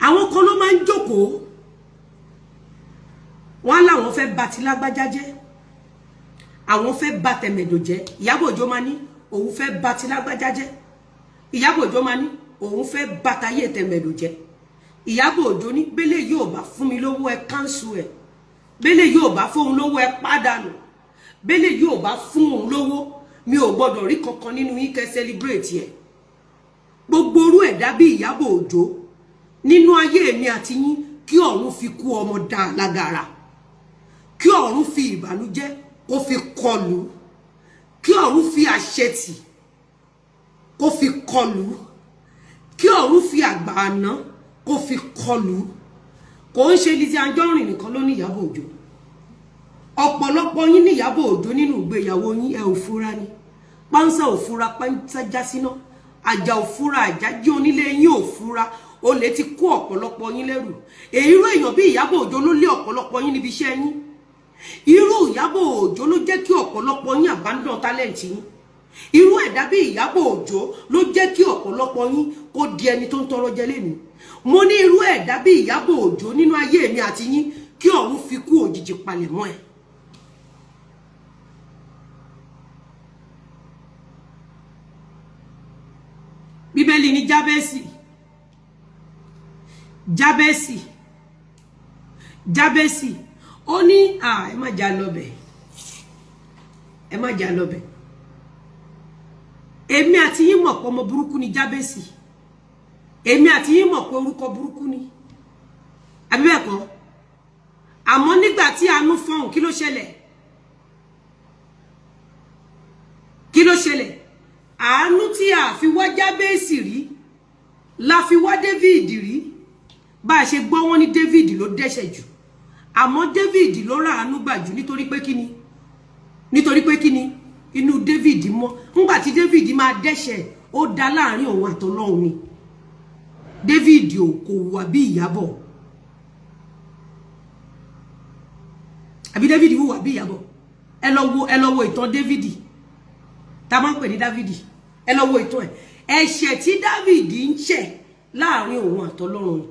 Àwọn kan ló máa ń jókòó, wọn láwọn fẹ́ bà ti lágbájá jẹ́, àwọn fẹ́ bà tẹ̀mẹ̀dò jẹ́. Ìyábọ̀ Òjó máa ní òun fẹ́ bà ti lágbájá jẹ́, Ìyábọ̀ Òjó máa ní òun fẹ́ bà tayé tẹ̀mẹ̀dò jẹ́. Ìyábọ̀ Òjó ní bẹ́lẹ̀ yóò bá fún mi lówó ẹ káńsù ẹ̀, bẹ́lẹ̀ yóò bá fóun lówó ẹ pàdánù, bẹ́lẹ̀ yóò bá fún òun lówó mi ò gbọ́dọ̀ rí kankan nínú yín kẹ́ celebrate ẹ̀. Gbogbo orú ẹ̀dá bí Ìyábọ̀ Òjó nínú ayé mi àti yín, kí ọ̀run fi kú ọmọ dá lágara, kí ọ̀run fi ìbànújẹ́ kó fi kọlù, kí ọ̀run fi àṣetì kó fi kọlù, kí ọ̀run fi àgbà àná kó fi kọlù. Kò ń ṣe Lizzy Anjorin nìkan ló ní Ìyábọ̀ Òjó. Ọ̀pọ̀lọpọ̀ yín ní Ìyábọ̀ Òjó nínú ìgbéyàwó yín, ẹ ò fura ni. Pánsá ò fura, pánsá já síná. Àjà ò fura, àjà jí onílé yín ò fura. Olè ti kó ọ̀pọ̀lọpọ̀ yín lẹ́rù. Èrò èèyàn bí Ìyábọ̀ Òjó ló lé ọ̀pọ̀lọpọ̀ yín níbi iṣẹ́ yín. Irú Ìyábọ̀ Òjó ló jẹ́ kí ọ̀pọ̀lọpọ̀ yín abandon talent yín. Irú ẹ̀dá bí Ìyábọ̀ Òjó ló jẹ́ kí ọ̀pọ̀lọpọ̀ yín kó di ẹni tó ń tọrọ jẹ lẹ́nu. Mo ní irú ẹ̀dá bí Ìyábọ̀ Òjó nínú ayé mi àti yín, kí ọ̀run fi kú òjijì palẹ̀ mọ́ ẹ̀. Bíbélì ní Jábésì, Jábésì, Jábésì, ó ní ẹ má jà lọ́bẹ̀, ẹ má jà lọ́bẹ̀. Èmi àti yín mọ̀ pé ọmọ burúkú ni Jábésì. Èmi àti yín mọ̀ pé orúkọ burúkú ni, àbí bẹ́ẹ̀ kọ́? Àmọ́ nígbà tí àánú fọ́hùn, kí ló ṣẹlẹ̀? Kí ló ṣẹlẹ̀? Àánú tí a fi wá Jábésì rí la fi wá David rí. Bá a ṣe gbọ́ wọ́n ní David ló dẹ́ṣẹ̀ jù, àmọ́ David ló ra àánú gbà jù. Nítorí pé kíni? Nítorí pé kíni? Inú David mọ́. Ńgbà tí David máa dẹ́ṣẹ̀, ó dá láàrin òun àtọlọ́run ni. David ò kò wà bí Ìyábọ̀, àbí David wùwà bí Ìyábọ̀? Ẹ lọ wo, ẹ lọ wo ìtàn David tá a máa ń pè ní David. Ẹ lọ wo ìtàn ẹ̀. Ẹ̀ṣẹ̀ tí David ń ṣẹ̀ láàrin òun àtọlọ́run ni.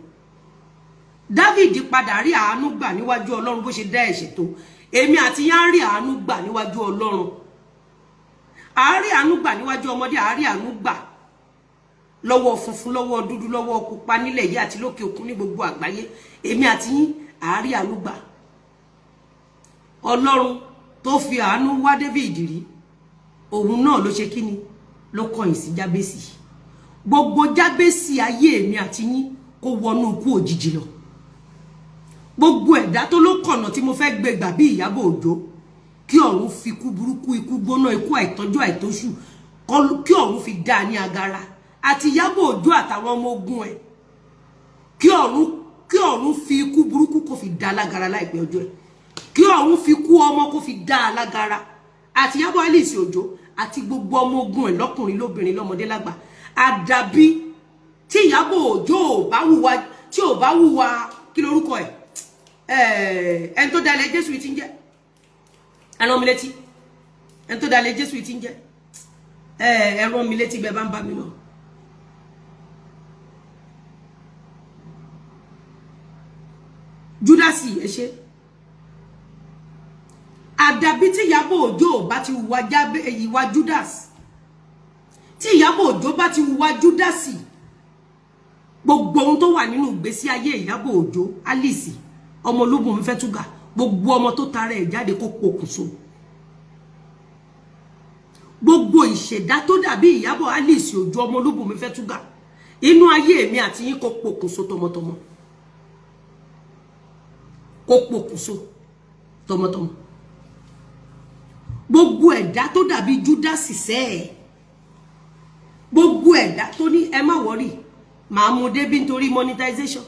David padà rí àánú gbà níwájú Ọlọ́run bó ṣe dá ẹ̀ṣẹ̀ tó. Èmi àti yá ń rí àánú gbà níwájú Ọlọ́run. À ń rí àánú gbà níwájú ọmọdé, à ń rí àánú gbà lọ́wọ́ funfun, lọ́wọ́ dúdú, lọ́wọ́ pupa, nílẹ̀ yìí àti lókè òkun, ní gbogbo àgbáyé. Èmi àti yín à ń rí àánú gbà. Ọlọ́run tó fi àánú wá David rí, òun náà ló ṣe kíni, ló kọ̀yìn sí Jábésì. Gbogbo Jábésì ayé èmi àti yín kó wọnú ikú òjijì lọ. Gbogbo ẹ̀dá tó ló kọ̀nà tí mo fẹ́ gbé gbà bí Ìyábọ̀ Òjó, kí ọ̀run fi ikú burúkú, ikú gbóná, ikú àìtọ́jú àìtóṣù, kí ọ̀run fi dá ní agara. Àti Ìyábọ̀ Òjó àtàwọn ọmọ ogun ẹ̀, kí ọ̀run fi ikú burúkú kó fi dá lágara láìpẹ́ ọjọ́ ẹ̀. Kí ọ̀run fi kú ọmọ kó fi dá lágara. Àti Ìyábọ̀ Alice Òjó àti gbogbo ọmọ ogun ẹ̀, lọ́kùnrin lóbìnrin, lọ́mọdé lágbà. Àdàbí tí Ìyábọ̀ Òjó ò bá wùwà, tí ò bá wùwà, kí lorúkọ ẹ̀, ẹni tó dalẹ̀ Jésù ti ń jẹ́, ẹ rán mi létí. Ẹni tó dalẹ̀ Jésù ti ń jẹ́, ẹ rán mi létí bẹ́ẹ̀ bá ń bá mi lọ. Júdásì, ẹ ṣe. Àdàbí tí Ìyábọ̀ Òjó bá ti hùwà ìwà Judas, tí Ìyábọ̀ Òjó bá ti hùwà Júdásì, gbogbo ohun tó wà nínú ìgbésí ayé Ìyábọ̀ Òjó Alice ọmọ Olúbùnmi Fẹ́túgà, gbogbo ọmọ tó tara ẹ̀ jáde kó pokùnso. Gbogbo ìṣẹ̀dá tó dàbí Ìyábọ̀ Alice Òjó ọmọ Olúbùnmi Fẹ́túgà inú ayé èmi àti yín kó pokùnso tọmọtọmọ, kó pokùnso tọmọtọmọ. Gbogbo ẹ̀dá tó dàbí Júdásì sẹ́ẹ̀, gbogbo ẹ̀dá tó ní ẹ má wọ́rì, màá mú débí nítorí monetization,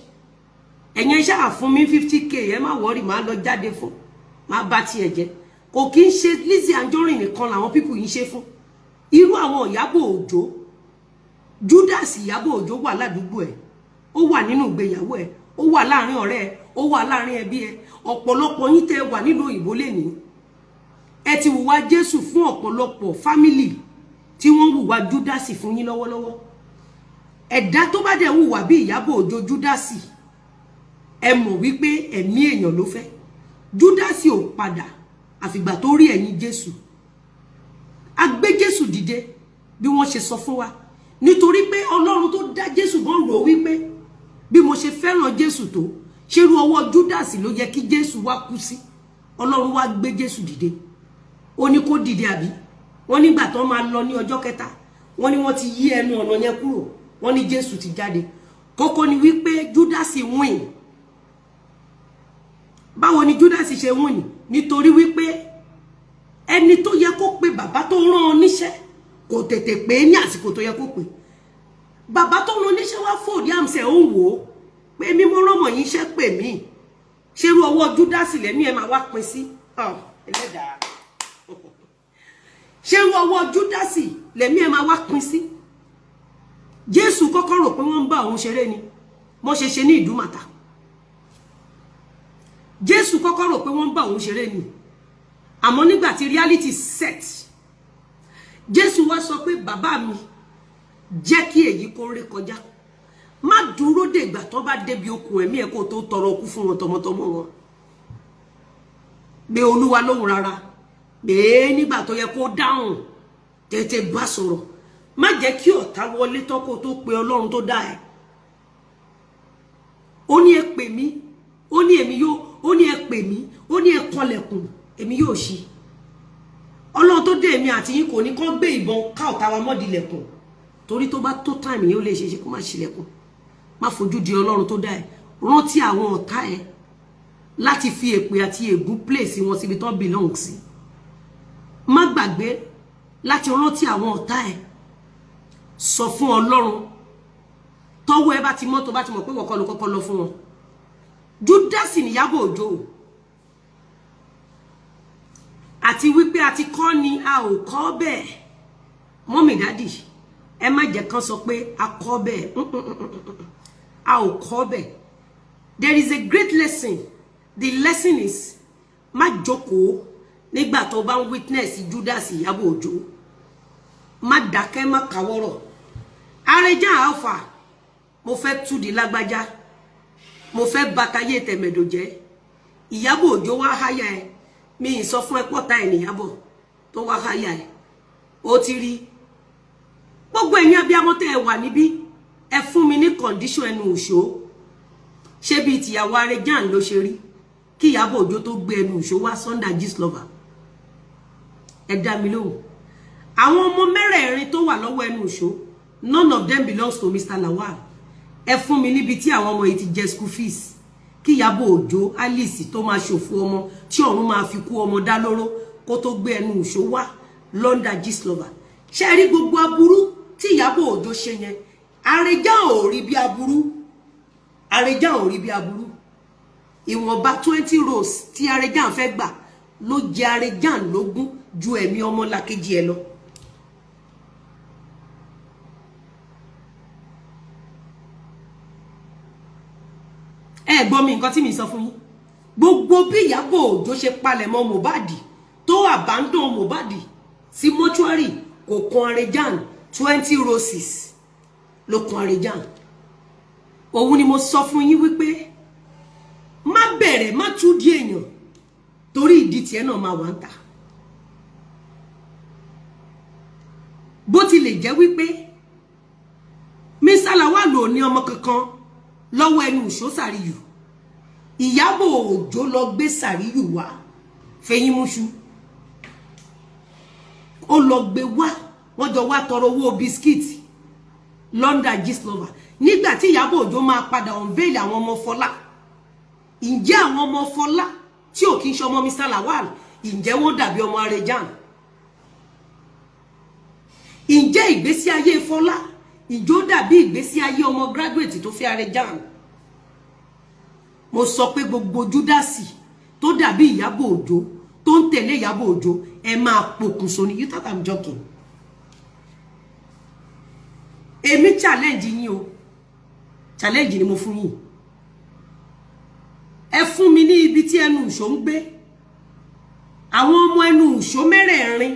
ẹ̀yin ṣáà fún mi 50k, ẹ má wọ́rì, màá lọ jáde fún, màá bá tiẹ̀ jẹ́. Kò kí ń ṣe Lizzy Anjorin nìkan làwọn pípù yìí ń ṣe fún. Irú àwọn Ìyábọ̀ Òjó, Judas Ìyábọ̀ Òjó wà ládùúgbò ẹ̀, ó wà nínú ìgbéyàwó ẹ̀, ó wà láàrin ọ̀rẹ́ ẹ̀, ó wà láàrin ẹbí ẹ̀. Ọ̀pọ̀lọpọ̀ yín tẹ́ wà nílùú òyìnbó lénìí, ẹ ti hùwà Jésù fún ọ̀pọ̀lọpọ̀ fámìlì tí wọ́n hùwà Júdásì fún yín lọ́wọ́lọ́wọ́. Ẹ̀dá tó bá dẹ̀ hùwà bí Ìyábọ̀ Òjó Júdásì, Ẹ mọ̀ wípé ẹ̀mí èèyàn ló fẹ́. Júdásì ò padà àfìgbà tó rí ẹ̀yìn Jésù. A gbé Jésù dìde bí wọ́n ṣe sọ fún wa, nítorí pé Ọlọ́run tó dá Jésù gan rò wípé bí mo ṣe fẹ́ràn Jésù tó, ṣerú ọwọ́ Júdásì ló yẹ kí Jésù wá kú sí? Ọlọ́run wá gbé Jésù dìde, ó ní kó dìde. Àbí wọ́n nígbà tó máa lọ ní ọjọ́ kẹta, wọ́n ní wọ́n ti yí ẹnu ọ̀nà yẹn kúrò, wọ́n ní Jésù ti jáde. Kókó ni wípé Júdásì win. Báwo ni Júdásì ṣe win? Nítorí wípé ẹni tó yẹ kó pe bàbá tó rán ọ níṣẹ́ kò tètè pé ní àsìkò tó yẹ kó pè. Bàbá tó rán níṣẹ́ wá fòdí àmsẹ̀, ó ń wò ó pé mímọ́ rọ́mọ̀ yín ṣẹ́ pè mí, ṣerú ọwọ́ Júdásì lẹ́mí ẹ máa wá pín sí? Ẹlẹ́dàá, ṣerú ọwọ́ Júdásì lẹ́mí ẹ máa wá pín sí? Jésù kọ́kọ́ rò pé wọ́n ń bá òun ṣeré ni, wọ́n ṣe ṣe ní Ìdúmàtà. Jésù kọ́kọ́ rò pé wọ́n ń bá òun ṣeré ni, àmọ́ nígbà tí reality set, Jésù wá sọ pé, "Bàbá mi, jẹ́ kí èyí kó ré kọjá." Má dúró dègbà tó bá débi okùn ẹ̀mí ẹ̀ kó tó tọrọ kú fún wọn tọmọtọmọ wọn. Gbé Olúwa lóhùn rárá pé nígbà tó yẹ kó dáhùn, tètè bá sọ̀rọ̀. Má jẹ́ kí ọ̀tá wọlé tán kó tó pe Ọlọ́run tó dá ẹ. Ó ní ẹ pè mí, ó ní èmi yóò, ó ní ẹ pè mí, ó ní ẹ kọlẹ̀kùn, èmi yóò ṣí. Ọlọ́run tó dé èmi àti yín kò ní kán gbé ìbọn ká ọ̀tá wa mọ́dìlẹ̀kùn, torí tó bá tó time yẹn, ó lè ṣe é ṣe kó má ṣílẹ̀kùn. Má fojú di Ọlọ́run tó dá ẹ. Rántí àwọn ọ̀tá ẹ láti fi èpè àti ègún place wọn síbi tó belong sí. Má gbàgbé láti rántí àwọn ọ̀tá ẹ. Sọ fún Ọlọ́run tọ́wọ́ ẹ bá ti mọ́, tó bá ti mọ̀ pé wọ́n kọ́ ló kọ́kọ́ lọ fún wọn. Júdásì níyàbọ̀ Òjó, àti wípé a ti kọ́ ni a ò kọ́ bẹ́ẹ̀. Mummy, daddy, ẹ má jẹ́ kán sọ pé a kọ́ bẹ́ẹ̀. A ò kọ́ bẹ́ẹ̀. There is a great lesson. The lesson is, má jókòó nígbà tó bá ń witness Judas Ìyábọ̀ Òjó. Má dákẹ́, má káwọ́rọ̀. Arẹjà alpha, mo fẹ́ túdi lágbájá, mo fẹ́ bàtàyé tẹ̀mẹ̀dò jẹ́. Ìyábọ̀ Òjó wá háyà ẹ. Mi ì sọ fún ẹ pọ̀tá ẹ níyàbọ̀ tó wá háyà ẹ. Ó ti rí gbogbo ẹ̀yin abiyamọ tẹ́ ẹ wà níbí, ẹ fún mi ní condition ẹnu òṣó. Ṣé bíi tìyàwó Arẹjàn ló ṣe rí kí Ìyábọ̀ Òjó tó gbé ẹnu òṣó wá Sunday Gistlover? Ẹ dá mi lóhùn. Àwọn ọmọ mẹ́rẹ̀ẹ̀rin tó wà lọ́wọ́ ẹnu òṣó, none of them belongs to Mr. Lawal. Ẹ fún mi níbi tí àwọn ọmọ yìí ti jẹ school fees kí Ìyábọ̀ Òjó Alice tó máa ṣòfò ọmọ tí ọ̀run máa fi kú ọmọ dá lóró kó tó gbé ẹnu òṣó wá London Gistlover. Ṣe rí gbogbo aburú tí Ìyábọ̀ Òjó ṣe yẹn, Àrẹjá ò rí bí aburú. Àrẹjá ò rí bí aburú. Ìwọ̀nba 20 rows tí Àrẹjá fẹ́ gbà ló jẹ Àrẹjá lógún ju ẹ̀mí ọmọ làkejì ẹ lọ. Ẹ gbọ́ mi, nǹkan tí mi sọ fún yín, gbogbo bí Ìyábọ̀ Òjó ṣe palẹ̀mọ́ Mohbad, tó abandon Mohbad sí mọ́ṣúárì, kò kan Àrẹjàn. 20 roses ló kan Àrẹjàn. Òun ni mo sọ fún yín wípé má bẹ̀rẹ̀, má tú di èèyàn, torí ìdí tiẹ̀ náà máa wà ń tà. Bó tilẹ̀ jẹ́ wípé Mr. Lawal ò ní ọmọ kankan lọ́wọ́ ẹnu ìṣó Sàríyù, Ìyábọ̀ Òjó lọ gbé Sàríyù wá fẹ̀yìn múṣu. Ó lọ gbé wá, wọ́n jọ wá tọrọ owó biscuit London Gistlover. Nígbà tí Ìyábọ̀ Òjó máa padà unveil àwọn ọmọ Fọlá, ǹjẹ́ àwọn ọmọ Fọlá tí ò kí ń ṣe ọmọ Mr. Lawal, ǹjẹ́ wọ́n dàbí ọmọ Arejan? Ǹjẹ́ ìgbésí ayé Fọlá ìjó dàbí ìgbésí ayé ọmọ graduate tó fẹ́ Arejan? Mo sọ pé gbogbo Júdásì tó dàbí Ìyábọ̀ Òjó, tó ń tẹ̀lé Ìyábọ̀ Òjó, ẹ máa pokùnso ni. You thought I'm joking. Èmi challenge yín o, challenge ni mo fún yín. Ẹ fún mi ní ibi tí ẹnu ìṣó ń gbé. Àwọn ọmọ ẹnu ìṣó mẹ́rẹ̀ẹ̀rin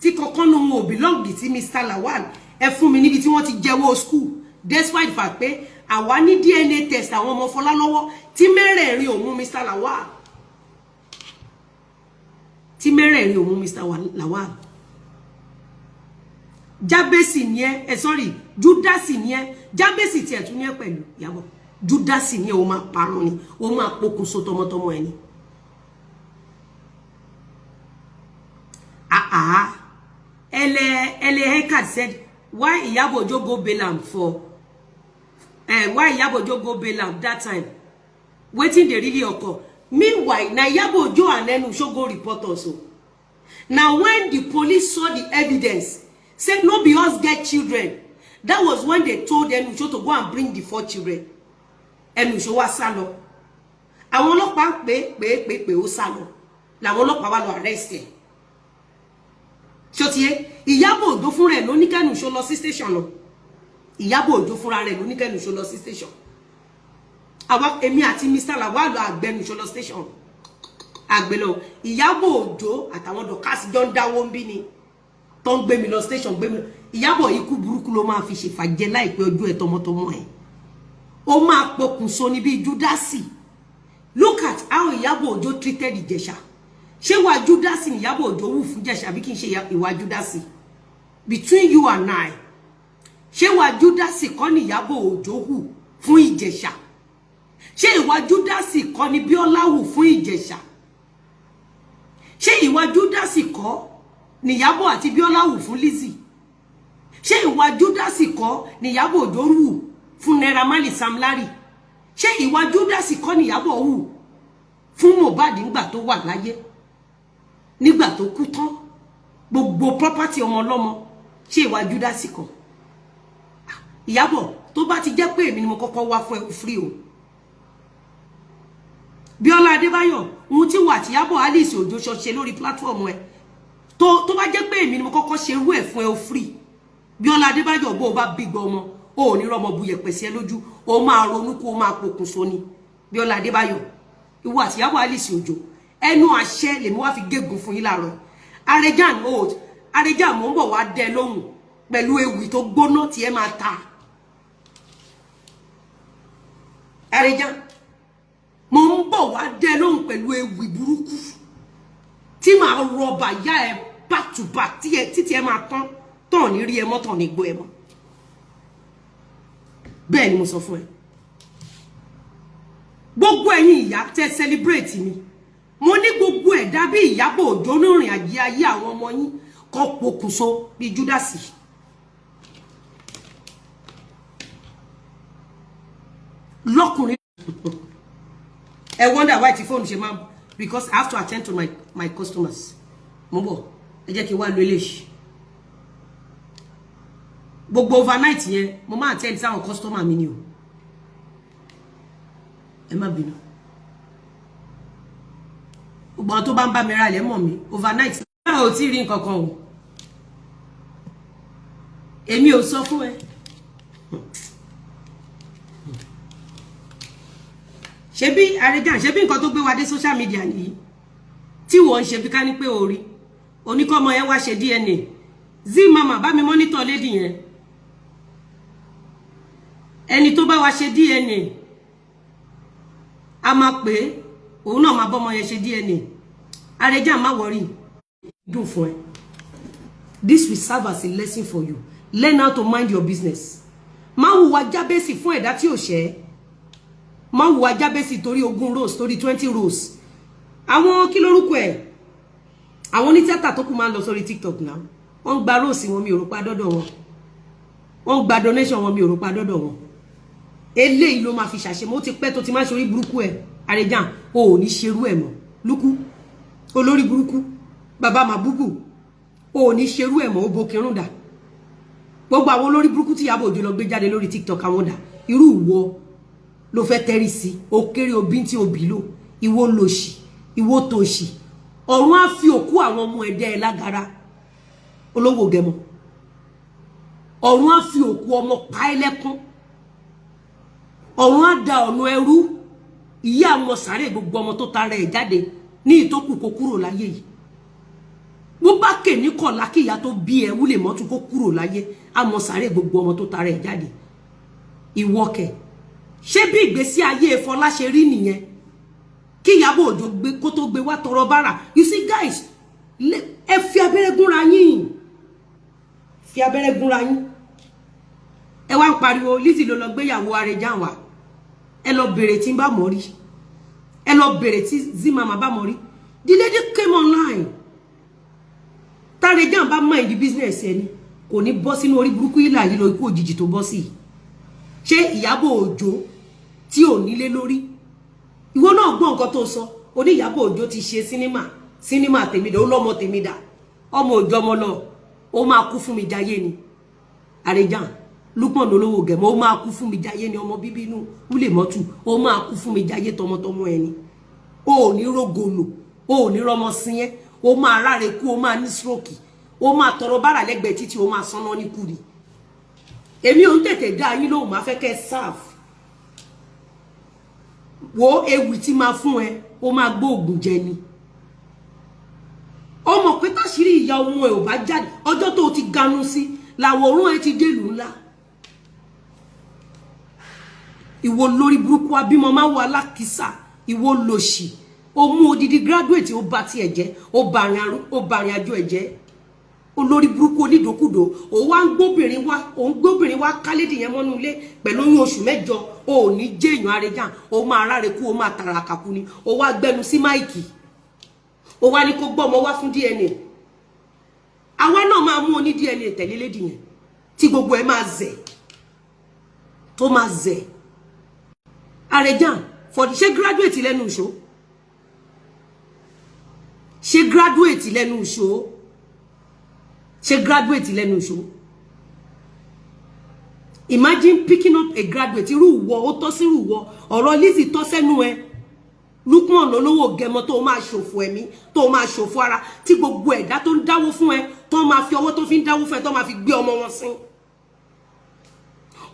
tí kankan nu wọn ò belong sí Mr. Lawal, ẹ fún mi níbi tí wọ́n ti jẹ́wọ́ school, despite the fact pé Àwa ní DNA test àwọn ọmọ Fọlá lọ́wọ́ tí mẹ́rẹ̀ẹ̀rin ò mú Mr. Lawal, tí mẹ́rẹ̀ẹ̀rin ò mú Mr. Lawal. Jábẹ́sì ni ẹ, ẹ sorry, Júdásì ni ẹ. Jábẹ́sì tiẹ̀ tún ní ẹ pẹ̀lú Ìyábọ̀. Júdásì ni ẹ, o máa parun ni, o máa pokùnso tọmọtọmọ ẹ ni. Ah, Ele Hekat said, why Iyabo Ojo go bail am for why Iyabo Ojo go bail am that time? Wetin dey really occur? Meanwhile, na Iyabo Ojo and Enusho go report also. Now when the police saw the evidence, say no be us get children. That was when they told Enusho to go and bring the 4 children. Enusho wá sá lọ. Àwọn ọlọ́pàá pè pè pè pè, ó sá lọ. Làwọn ọlọ́pàá wá lọ arrest ẹ̀. Ṣó ti yé? Ìyábọ̀ Òjó fúnra ẹ̀ ló ní k'Ẹnusho lọ sí station lọ. Ìyábọ̀ Òjó fúnra rẹ̀ ló ní k'Ẹnusho lọ sí station. Àwa, èmi àti Mr. Lawal lọ àgbẹnusho lọ station. Àgbẹ̀ lọ. Ìyábọ̀ Òjó àtàwọn dọ̀kásì jọ ń dáwó ń bí ni. Tó ń gbé mi lọ station, gbé mi lọ. Ìyábọ̀, ikú burúkú ló máa fi ṣèfàjẹ́ láìpẹ́ ọjọ́ ẹ̀ tọmọtọmọ ẹ̀. Ó máa pokùnso ní bíi Júdásì. Look at how Ìyábọ̀ Òjó treated Ìjẹ̀ṣà. Ṣé ìwà Júdásì ni Ìyábọ̀ Òjó wù fún Ìjẹ̀ṣà àbí kí n ṣe ìwà Júdásì? Between you and I, ṣé ìwà Júdásì kọ́ ni Ìyábọ̀ Òjó hù fún Ìjẹ̀ṣà? Ṣé ìwà Júdásì kọ́ ni Bíọ́lá hù fún Ìjẹ̀ṣà? Ṣé ìwà Júdásì kọ́ ni Ìyábọ̀ àti Bíọ́lá hù fún Lizzy? Ṣé ìwà Júdásì kọ́ ni Ìyábọ̀ Òjó hù fún Naira Marley, Sam Larry? Ṣé ìwà Júdásì kọ́ ni Ìyábọ̀ hù fún Mohbad nígbà tó wà láyé? Nígbà tó kú tán, gbogbo property ọmọ ọlọ́mọ, ṣé ìwà Júdásì kọ́? Ìyábọ̀, tó bá ti jẹ́ pé èmi ni mo kọ́kọ́ wá fún ẹ, free o. Bíọ́lá Adébáyọ̀, ohun tí wà tí Ìyábọ̀ Alice Òjó ṣe lórí platform ẹ, tó bá jẹ́ pé èmi ni mo kọ́kọ́ ṣe irú ẹ̀ fún ẹ, o free. Bíọ́lá Adébáyọ̀, bó o bá bí gbọ́ ọmọ, o ò ní rọmọ bu yẹ̀pẹ̀ sí ẹ lójú, o máa ronú kó o máa pokùnso ni. Bíọ́lá Adébáyọ̀, ìwọ àti Ìyábọ̀ Alice Òjó, ẹnu àṣẹ lèmi wá fi gégùn fún yín láàárọ̀. Arejan old Arejan, mò ń bọ̀ wá dẹ lóhùn pẹ̀lú ewì tó gbóná tí ẹ máa ta. Arejan, mò ń bọ̀ wá dẹ lóhùn pẹ̀lú ewì burúkú tí màá rọba yá ẹ back to back títí ẹ máa tán tán ní rí ẹ mọ́, tán ní gbọ́ ẹ mọ́. Bẹ́ẹ̀ ni mo sọ fún ẹ. Gbogbo ẹ̀yin ìyá tẹ́ celebrate mi, mo ní gbogbo ẹ̀dá bí Ìyábọ̀ Òjó nírìn àjẹ́ ayé àwọn ọmọ yín kọ́ pokùnso bí Júdásì. Lọ́kùnrin, ẹ wonder why tí fóònù ṣe máa, because I have to attend to my customers. Mo bọ̀, ẹ jẹ́ kí n wá lo eléyìí. Gbogbo overnight yẹn, mo máa attend sáwọn customer mi ni o. Ẹ má bínú. Gbogbo àwọn tó bá ń bá mi ra ilẹ̀ mọ̀ mi overnight. Náà ò tí ì rí nǹkan kan o. Èmi ò sọ fún ẹ. Ṣebí Arejan, ṣebí nǹkan tó gbé wa dé social media nìyí tí wọ́n ń ṣe bí ká ní pé orí oníkọ́mọ yẹn wá ṣe DNA. Zee mama bá mi monitor lady yẹn. Ẹni tó bá wa ṣe DNA, a máa pè é, òun náà máa bọ́mọ yẹn ṣe DNA. Arejan, má worry, dùn fún ẹ. This will serve as a lesson for you. Learn how to mind your business. Má hùwà jábẹ́sì fún ẹ̀dá tí ò ṣẹ̀ ẹ́. Má hùwà jábẹ́sì torí 20 rose, torí 20 rose. Àwọn kí lórúkọ ẹ̀? Àwọn onítìátà tó kù máa ń lọ sórí TikTok náà. Wọ́n ń gba rose wọn, mi ò rò pa dọ́dọ̀ wọn. Wọ́n ń gba donation wọn, mi ò rò pa dọ́dọ̀ wọn. Eléyìí ló máa fi ṣàṣemọ́. Ó ti pẹ́ tó ti máa ń ṣorí burúkú ẹ̀. Arejan, o ò ní ṣerú ẹ̀ mọ́. Lúkú, olórí burúkú, bàbá màbúbù, o ò ní ṣerú ẹ̀ mọ́, ó bo kírun dà. Gbogbo àwọn olórí burúkú tí Ìyábọ̀ Òjó lọ gbé jáde lórí TikTok, àwọn dà. Irú ìwọ ló fẹ́ tẹ́rí sí, ó kéré obí tí obì lò, ìwọ lòṣì, ìwọ tòṣì. Ọ̀run á fi òkú àwọn ọmọ ẹ̀dẹ́ ẹ lágara. Olówó gẹmọ. Ọ̀run á fi òkú ọmọ pa ẹ́ lẹ́kún. Ọ̀run á da ọ̀nà ẹrú. Ìyá àwọn sàárè gbogbo ọmọ tó tara ẹ̀ jáde ní ìtókù kó kúrò láyé yìí. Bó bá kè ní kọ̀lá kí ìyá tó bí ẹ wúlè mọ́tún kó kúrò láyé, á mọ sàárè gbogbo ọmọ tó tara ẹ̀ jáde. Ìwọ kẹ̀, Ṣé bí ìgbésí ayé Fọlá ṣe rí nìyẹn kí Ìyábọ̀ Òjó gbé kó tó gbé wá tọrọ bára? You see, guys, ẹ fi abẹ́rẹ́ gúnra yín, fi abẹ́rẹ́ gúnra yín. Ẹ wá ń pariwo Lizzy ló lọ gbéyàwó Arẹjàn wá. Ẹ lọ bèrè tí ń bá mọ̀ rí, ẹ lọ bèrè tí Zimama bá mọ̀ rí. The lady came online. Tárẹjàn bá mọ̀ ìdí business ẹni, kò ní bọ́ sínú orí burúkú yìí láyé lọ, ikú òjijì tó bọ́ sí yìí. Ṣé Ìyábọ̀ Òjó tí ò nílé lórí, ìwọ náà gbọ́ nǹkan tó sọ, oní Ìyábọ̀ Òjó ti ṣe sinimá, sinimá tèmi dà, ó lọ́mọ tèmi dà, ọmọ òjò ọmọ lọ, ó máa kú fún mi jayé ni. Àrèjàn Lukman olówó gẹ̀mọ́, ó máa kú fún mi jayé ni. Ọmọ bíbí inú wúlè mọ́tù, ó máa kú fún mi jayé tọmọtọmọ ẹni. Ó ò ní rógolo, ó ò ní rọmọ sin ẹ, ó máa ráre kú, ó máa ní stroke, ó máa tọrọ bára lẹ́gbẹ̀ẹ́ títí ó máa sanná ní kúri. Èmi ò ń tètè dá yín lóhùn, máa fẹ́ kẹ́ serve wo ewì tí máa fún ẹ, ó máa gbóògùn jẹ ni. Ó mọ̀ pé táṣírí ìyá ọmọ ẹ ò bá jáde, ọjọ́ tó o ti ganu sí làwòrán ẹ ti délùú ńlá. Ìwọ lórí burúkú abímọ máa wọ alákìísà, ìwọ lòṣì, ó mú odidi graduate, ó bà tiẹ̀ jẹ́, ó bà rìn àjò ẹ̀ jẹ́. Olórí burúkú onídòkúdò, ó wá ń gbóbìnrin wá, ó ń gbóbìnrin wá kálédì yẹn mọ́nú ilé pẹ̀lú oyún oṣù 8. Ó ní jẹ́yàn arẹjà, ó máa ráre kú, ó máa tàràkà kú ni. Ó wá gbẹnu sí mic, ó wá ní kó gbọ́mọ wá fún DNA. Àwa náà máa mú oní DNA tẹ̀lé lédì yẹn tí gbogbo ẹ̀ máa zẹ̀, tó máa zẹ̀. Arẹjà for ṣé graduate lẹ́nu ìṣó, ṣé graduate lẹ́nu ìṣó, ṣé graduate lẹ́nu ìṣó? Imagine picking up a graduate. Irú ìwọ, ó tọ́ sí irú ìwọ, ọ̀rọ̀ Lizzy tọ́ sẹ́nu ẹ. Lukman lolówó gẹmọ tó máa ṣòfò ẹ̀mí, tó máa ṣòfò ara, tí gbogbo ẹ̀dá tó ń dáwó fún ẹ tó máa fi ọwọ́ tó fi ń dáwó fún ẹ tó máa fi gbé ọmọ wọn sí,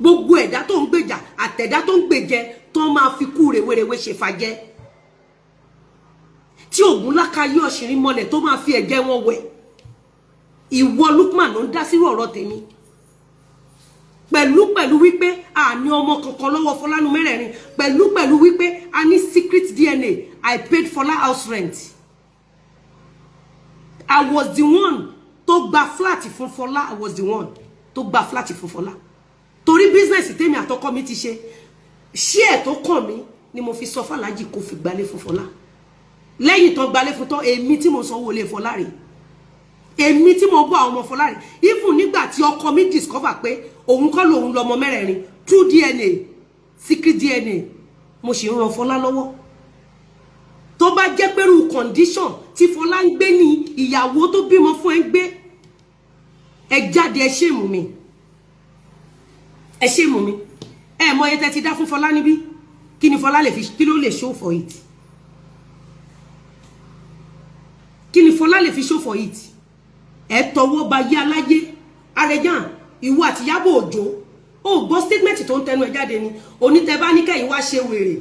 gbogbo ẹ̀dá tó ń gbèjà àtẹ̀dá tó ń gbèjẹ tó máa fi kú rèwerèwe ṣèfàjẹ, tí ògùn lákàyè ọ̀ṣìnrín mọ́lẹ̀ tó máa fi ẹ̀jẹ̀ wọn wẹ̀. Ìwọ Lukman ló ń dá sírò ọ̀rọ̀ tèmi pẹ̀lú pẹ̀lú wípé a ní ọmọ kankan lọ́wọ́ Fọlánú mẹ́rẹ̀ẹ̀rin, pẹ̀lú pẹ̀lú wípé a ní secret DNA. I paid Fọlá house rent. I was the one tó gba flat fún Fọlá. I was the one tó gba flat fún Fọlá torí business tèmi àtọkọ mi ti ṣe, ṣí ẹ̀ tó kàn mí ni mo fi sọ fàlájì kó fi gbalé fún Fọlá. Lẹ́yìn tán gbalé fún tán, èmi tí mo sanwó ilé Fọlá rèé, èmi tí mo bọ́ àwọn ọmọ Fọlá rèé. Even nígbà tí ọkọ mi discover pé òun kọ́ lòun lọmọ mẹ́rẹ̀ẹ̀rin through DNA, secret DNA, mo sì ń ran Fọlá lọ́wọ́. Tó bá jẹ́ pẹ̀lú condition tí Fọlá ń gbé ní ìyàwó tó bímọ fún ẹ ń gbé, ẹ jáde, ẹ ṣèmù mi, ẹ ṣèmù mi. Ẹ mọ iye tẹ́ ti dá fún Fọlá níbí. Kí ni Fọlá lè fi, kí ló lè show for it? Kí ni Fọlá lè fi show for it? Ẹ tọwọ́ ba yé aláyé. Arẹjàn, ìwọ àti Ìyábọ̀ Òjó, ó gbọ́ statement tó ń tẹnu ẹ jáde ni. Onítẹ̀ bá ní kẹ́yìn wá ṣe wèrè,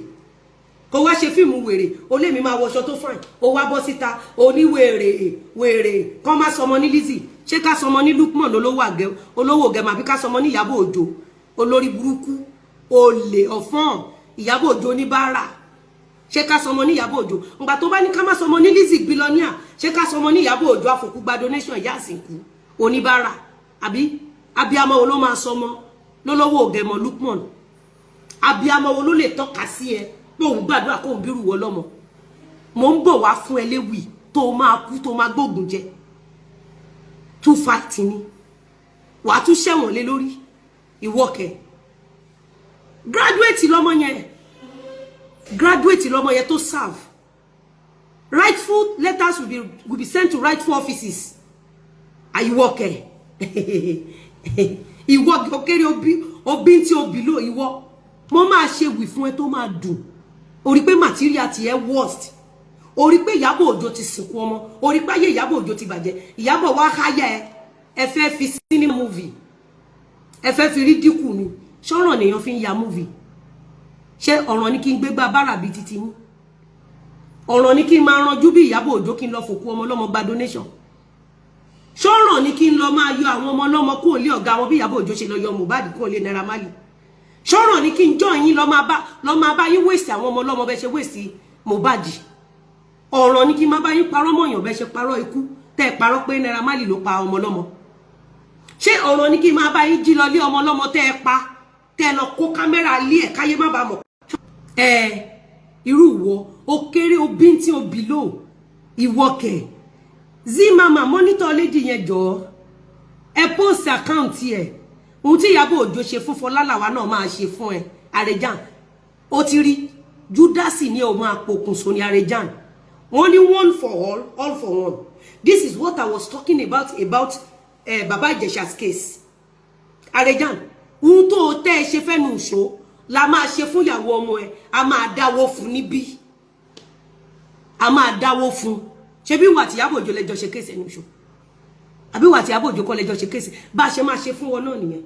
kó wá ṣe fíìmù wèrè, ó lé mi máa wọṣọ tó fine, ó wá bọ́ síta oníwèrè wèrè. Kọ́ má sọmọ ní Lizzy, ṣé ká sọmọ ní Lukman olówó àgẹ olówó gẹmọ, àbí ká sọmọ ní Ìyábọ̀ Òjó olórí burúkú olè ọ̀fọ́n, Ìyábọ̀ Òjó oníbàárà? Ṣé ká sọmọ ní Ìyábọ̀ Òjó ǹgbà tó bá ní ká má sọmọ ní Lizzy billionaire? Ṣé ká sọmọ ní Ìyábọ̀ Òjó àfòkúgba donation, ìyá àsìkú oníbàárà? Àbí abiyamọ wo ló máa sọmọ lólówó ògẹmọ Lukman? Abiyamọ wo ló lè tọ́ka sí ẹ pé òun gbàdúrà kóun bírù wọ lọ́mọ? Mò ń bọ̀ wá fún ẹ léwì tó máa kú, tó máa gbógun jẹ, two fight ni, wàá tún ṣẹ̀wọ̀n lé lórí. Ìwọ́kẹ̀ graduate lọ́mọ yẹn, graduate lọ́mọ yẹn tó serve. Rightful letters will be sent to rightful offices. Àyíwọ́kẹ̀ ìwọ kéré obi obi tí obi lò. Ìwọ mo máa ṣe wì fún ẹ tó máa dùn. O rí pé material ti ẹ worst, o rí pé Ìyábọ̀ Òjó ti sìnkú ọmọ, o rí pé ayé Ìyábọ̀ Òjó ti bàjẹ́. Ìyábọ̀ wá háyà ẹ, ẹ fẹ́ fi cinema movie, ẹ fẹ́ fi rí dínkù mi. Ṣọ́ràn nìyàn fi ń ya movie? Ṣé ọ̀ràn ni kí n gbé gbá bára bíi titi yín? Ọ̀ràn ni kí n máa ranjú bí Ìyábọ̀ Òjó, kí n lọ fòkú ọmọ ọlọ́mọ gba donation? Ṣọ́ràn ni kí n lọ máa yọ àwọn ọmọ ọlọ́mọ kúrò lé ọ̀gá wọn bí Ìyábọ̀ Òjó ṣe lọ yọ Mohbad kúrò lé Naira Marley? Ṣọ́ràn ni kí n jọ yín lọ máa bá yín wèsì àwọn ọmọ ọlọ́mọ bẹ́ẹ̀ ṣe wèsì Mohbad. Ọ̀ràn ni kí n máa bá yín parọ́ mọ̀yàn bẹ́ẹ̀ ṣe parọ́ ikú tẹ́ ẹ parọ́ pé Naira Marley ló pa ọmọ ọlọ́mọ. Ṣé ọ̀ràn ni kí n máa bá yín jí lọ lé ọmọ ọlọ́mọ tẹ́ ẹ pa, tẹ́ ẹ lọ kó kámẹ́rà lé ẹ̀ káyé má bàa mọ̀? Ẹ irú wo ó kéré, ó bíntín, ó bìlò ìwọ kẹ̀. Zimama monitor lady yẹn jọ̀ọ́, ẹ post account ẹ. Ohun tí Ìyábọ̀ Òjó ṣe fún Fọlá làwa náà máa ṣe fún ẹ. Arejan ó ti rí Júdásì ní o máa pokùnso ní Arejan. Wọ́n ní one for all, all for one. This is what I was talking about Baba Ijesha's case. Arejan, ohun tó o tẹ́ ẹ ṣe fẹ́nu ìṣó la máa ṣe fún ìyàwó ọmọ ẹ. A máa dáwó fún níbí, a máa dáwó fún. Ṣé bí wà tí Ìyábọ̀ Òjó lẹ́jọ́ ṣe case ẹnu ìṣó, àbí wà tí Ìyábọ̀ Òjó kọ́ lẹ́jọ́ ṣe case? Bá a ṣe máa ṣe fún wọn náà nìyẹn.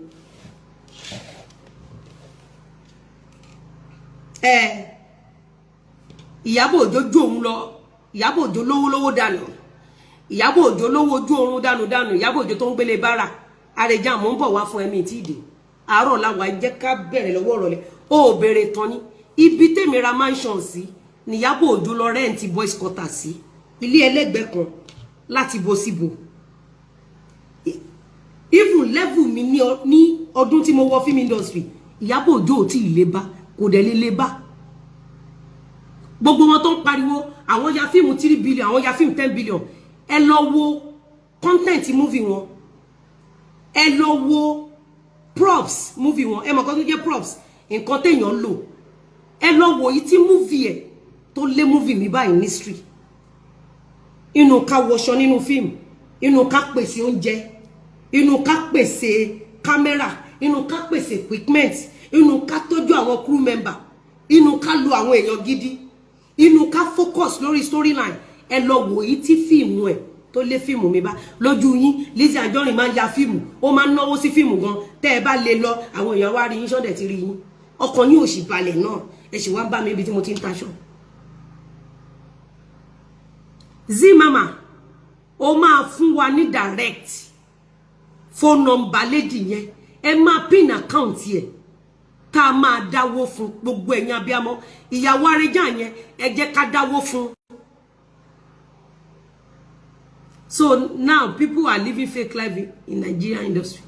Ẹ Ìyábọ̀ Òjó jó òun lọ. Ìyábọ̀ Òjó lówó lówó dànù. Ìyábọ̀ Òjó lówó ojú oorun dànù dànù. Ìyábọ̀ Òjó tó ń gbélé bára. Arejan, mò ń bọ̀ wá fún ẹ̀mí tí ì dé àárọ̀ làwọn jẹ́ ká bẹ̀rẹ̀ lọ́wọ́ ọ̀rọ̀lẹ́. Ó béèrè tán ní ibi tèmi ra mansion sí ni Ìyábọ̀ Òjó lọ rẹ́ǹtì boys quarter sí, ilé ẹlẹ́gbẹ̀ẹ́ kan láti bo síbo. Even level mi ní ọdún tí mo wọ film industry, Ìyábọ̀ Òjó ò tí ì lé bá, kò dẹ̀ lè lé bá. Gbogbo wọn tó ń pariwo àwọn ya fíìmù 3 billion, àwọn ya fíìmù 10 billion, ẹ lọ wo content movie wọn, ẹ lọ wo props movie wọn. Ẹ mọ̀ kan tó jẹ́ props, nǹkan téèyàn lò. Ẹ lọ wo yìí tí movie ẹ tó lé movie mi báyìí ní street. Inú ká wọṣọ nínú fíìmù, inú ká pèsè oúnjẹ, inú ká pèsè kámẹ́rà, inú ká pèsè equipment, inú ká tọ́jú àwọn crew member, inú ká lo àwọn èèyàn gidi, inú ká focus lórí storyline. Ẹ lọ wò yìí tí fíìmù ẹ tó lé fíìmù mi bá lójú yín. Lizzy Anjorin máa ń ya fíìmù, ó máa ń náwó sí fíìmù gan. Tẹ́ ẹ bá lè lọ, àwọn èèyàn wá rí yín, sọ́dẹ̀ ti rí yín, ọkàn yín ò sì balẹ̀ náà, ẹ sì wá ń bá mi ibi tí mo ti ń taṣọ. Zimama ó máa fún wa ní direct phone number lady yẹn. Ẹ máa pin account yẹ tá a máa dáwó fún. Gbogbo ẹ̀yin abiyamọ, ìyàwó Arejan yẹn, ẹ jẹ́ ká dáwó fún. So now people are living fake life in Nigerian industry.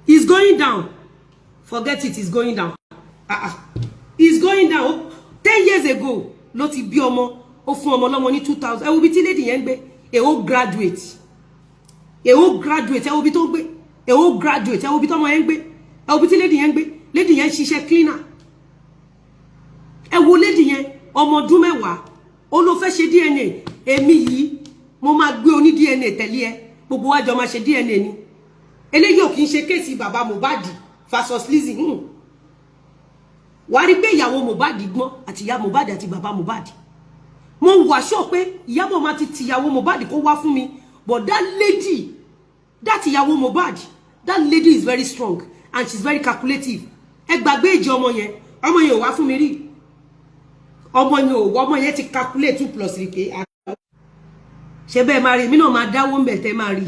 It's going down. Forget it, it's going down. It's going down. 10 years ago, ló ti bí ọmọ, ó fún ọmọ lọ́mọ ní 2000. Ẹ wo bí tí lady yẹn ń gbé, a whole graduate. A whole graduate, ẹ wo bí tó ń gbé. A whole graduate, ẹ wo bí tọ́mọ yẹn ń gbé. Ẹ wo bí tí lady yẹn ń gbé. Lady yẹn ń ṣiṣẹ́ cleaner. Ẹ wo lady yẹn, ọmọ ọdún 10, ó ló fẹ́ ṣe DNA. Èmi yìí, mo máa gbé oní DNA tẹ̀lé ẹ. Gbogbo wa jọ máa ṣe DNA ni. Eléyìí ò kì í ṣe case bàbá Mohbad versus Lizzy. Wàá rí pé ìyàwó Mohbad gbọ́n àti ìyá Mohbad àti bàbá Mohbad. Mo wà sure pé Ìyábọ̀ máa ti tìyàwó Mohbad kó wá fún mi. But that lady, that ìyàwó Mohbad, that lady is very strong and she's very calculative. Ẹ gbàgbé ìjẹ ọmọ yẹn, ọmọ yẹn ò wá fún mi rí. Ọmọ yẹn ò wá, ọmọ yẹn ti calculate 2 + 3 pé ṣe bẹ́ẹ̀ máa rí, èmi náà máa dáwó ń bẹ̀ tẹ́ máa rí.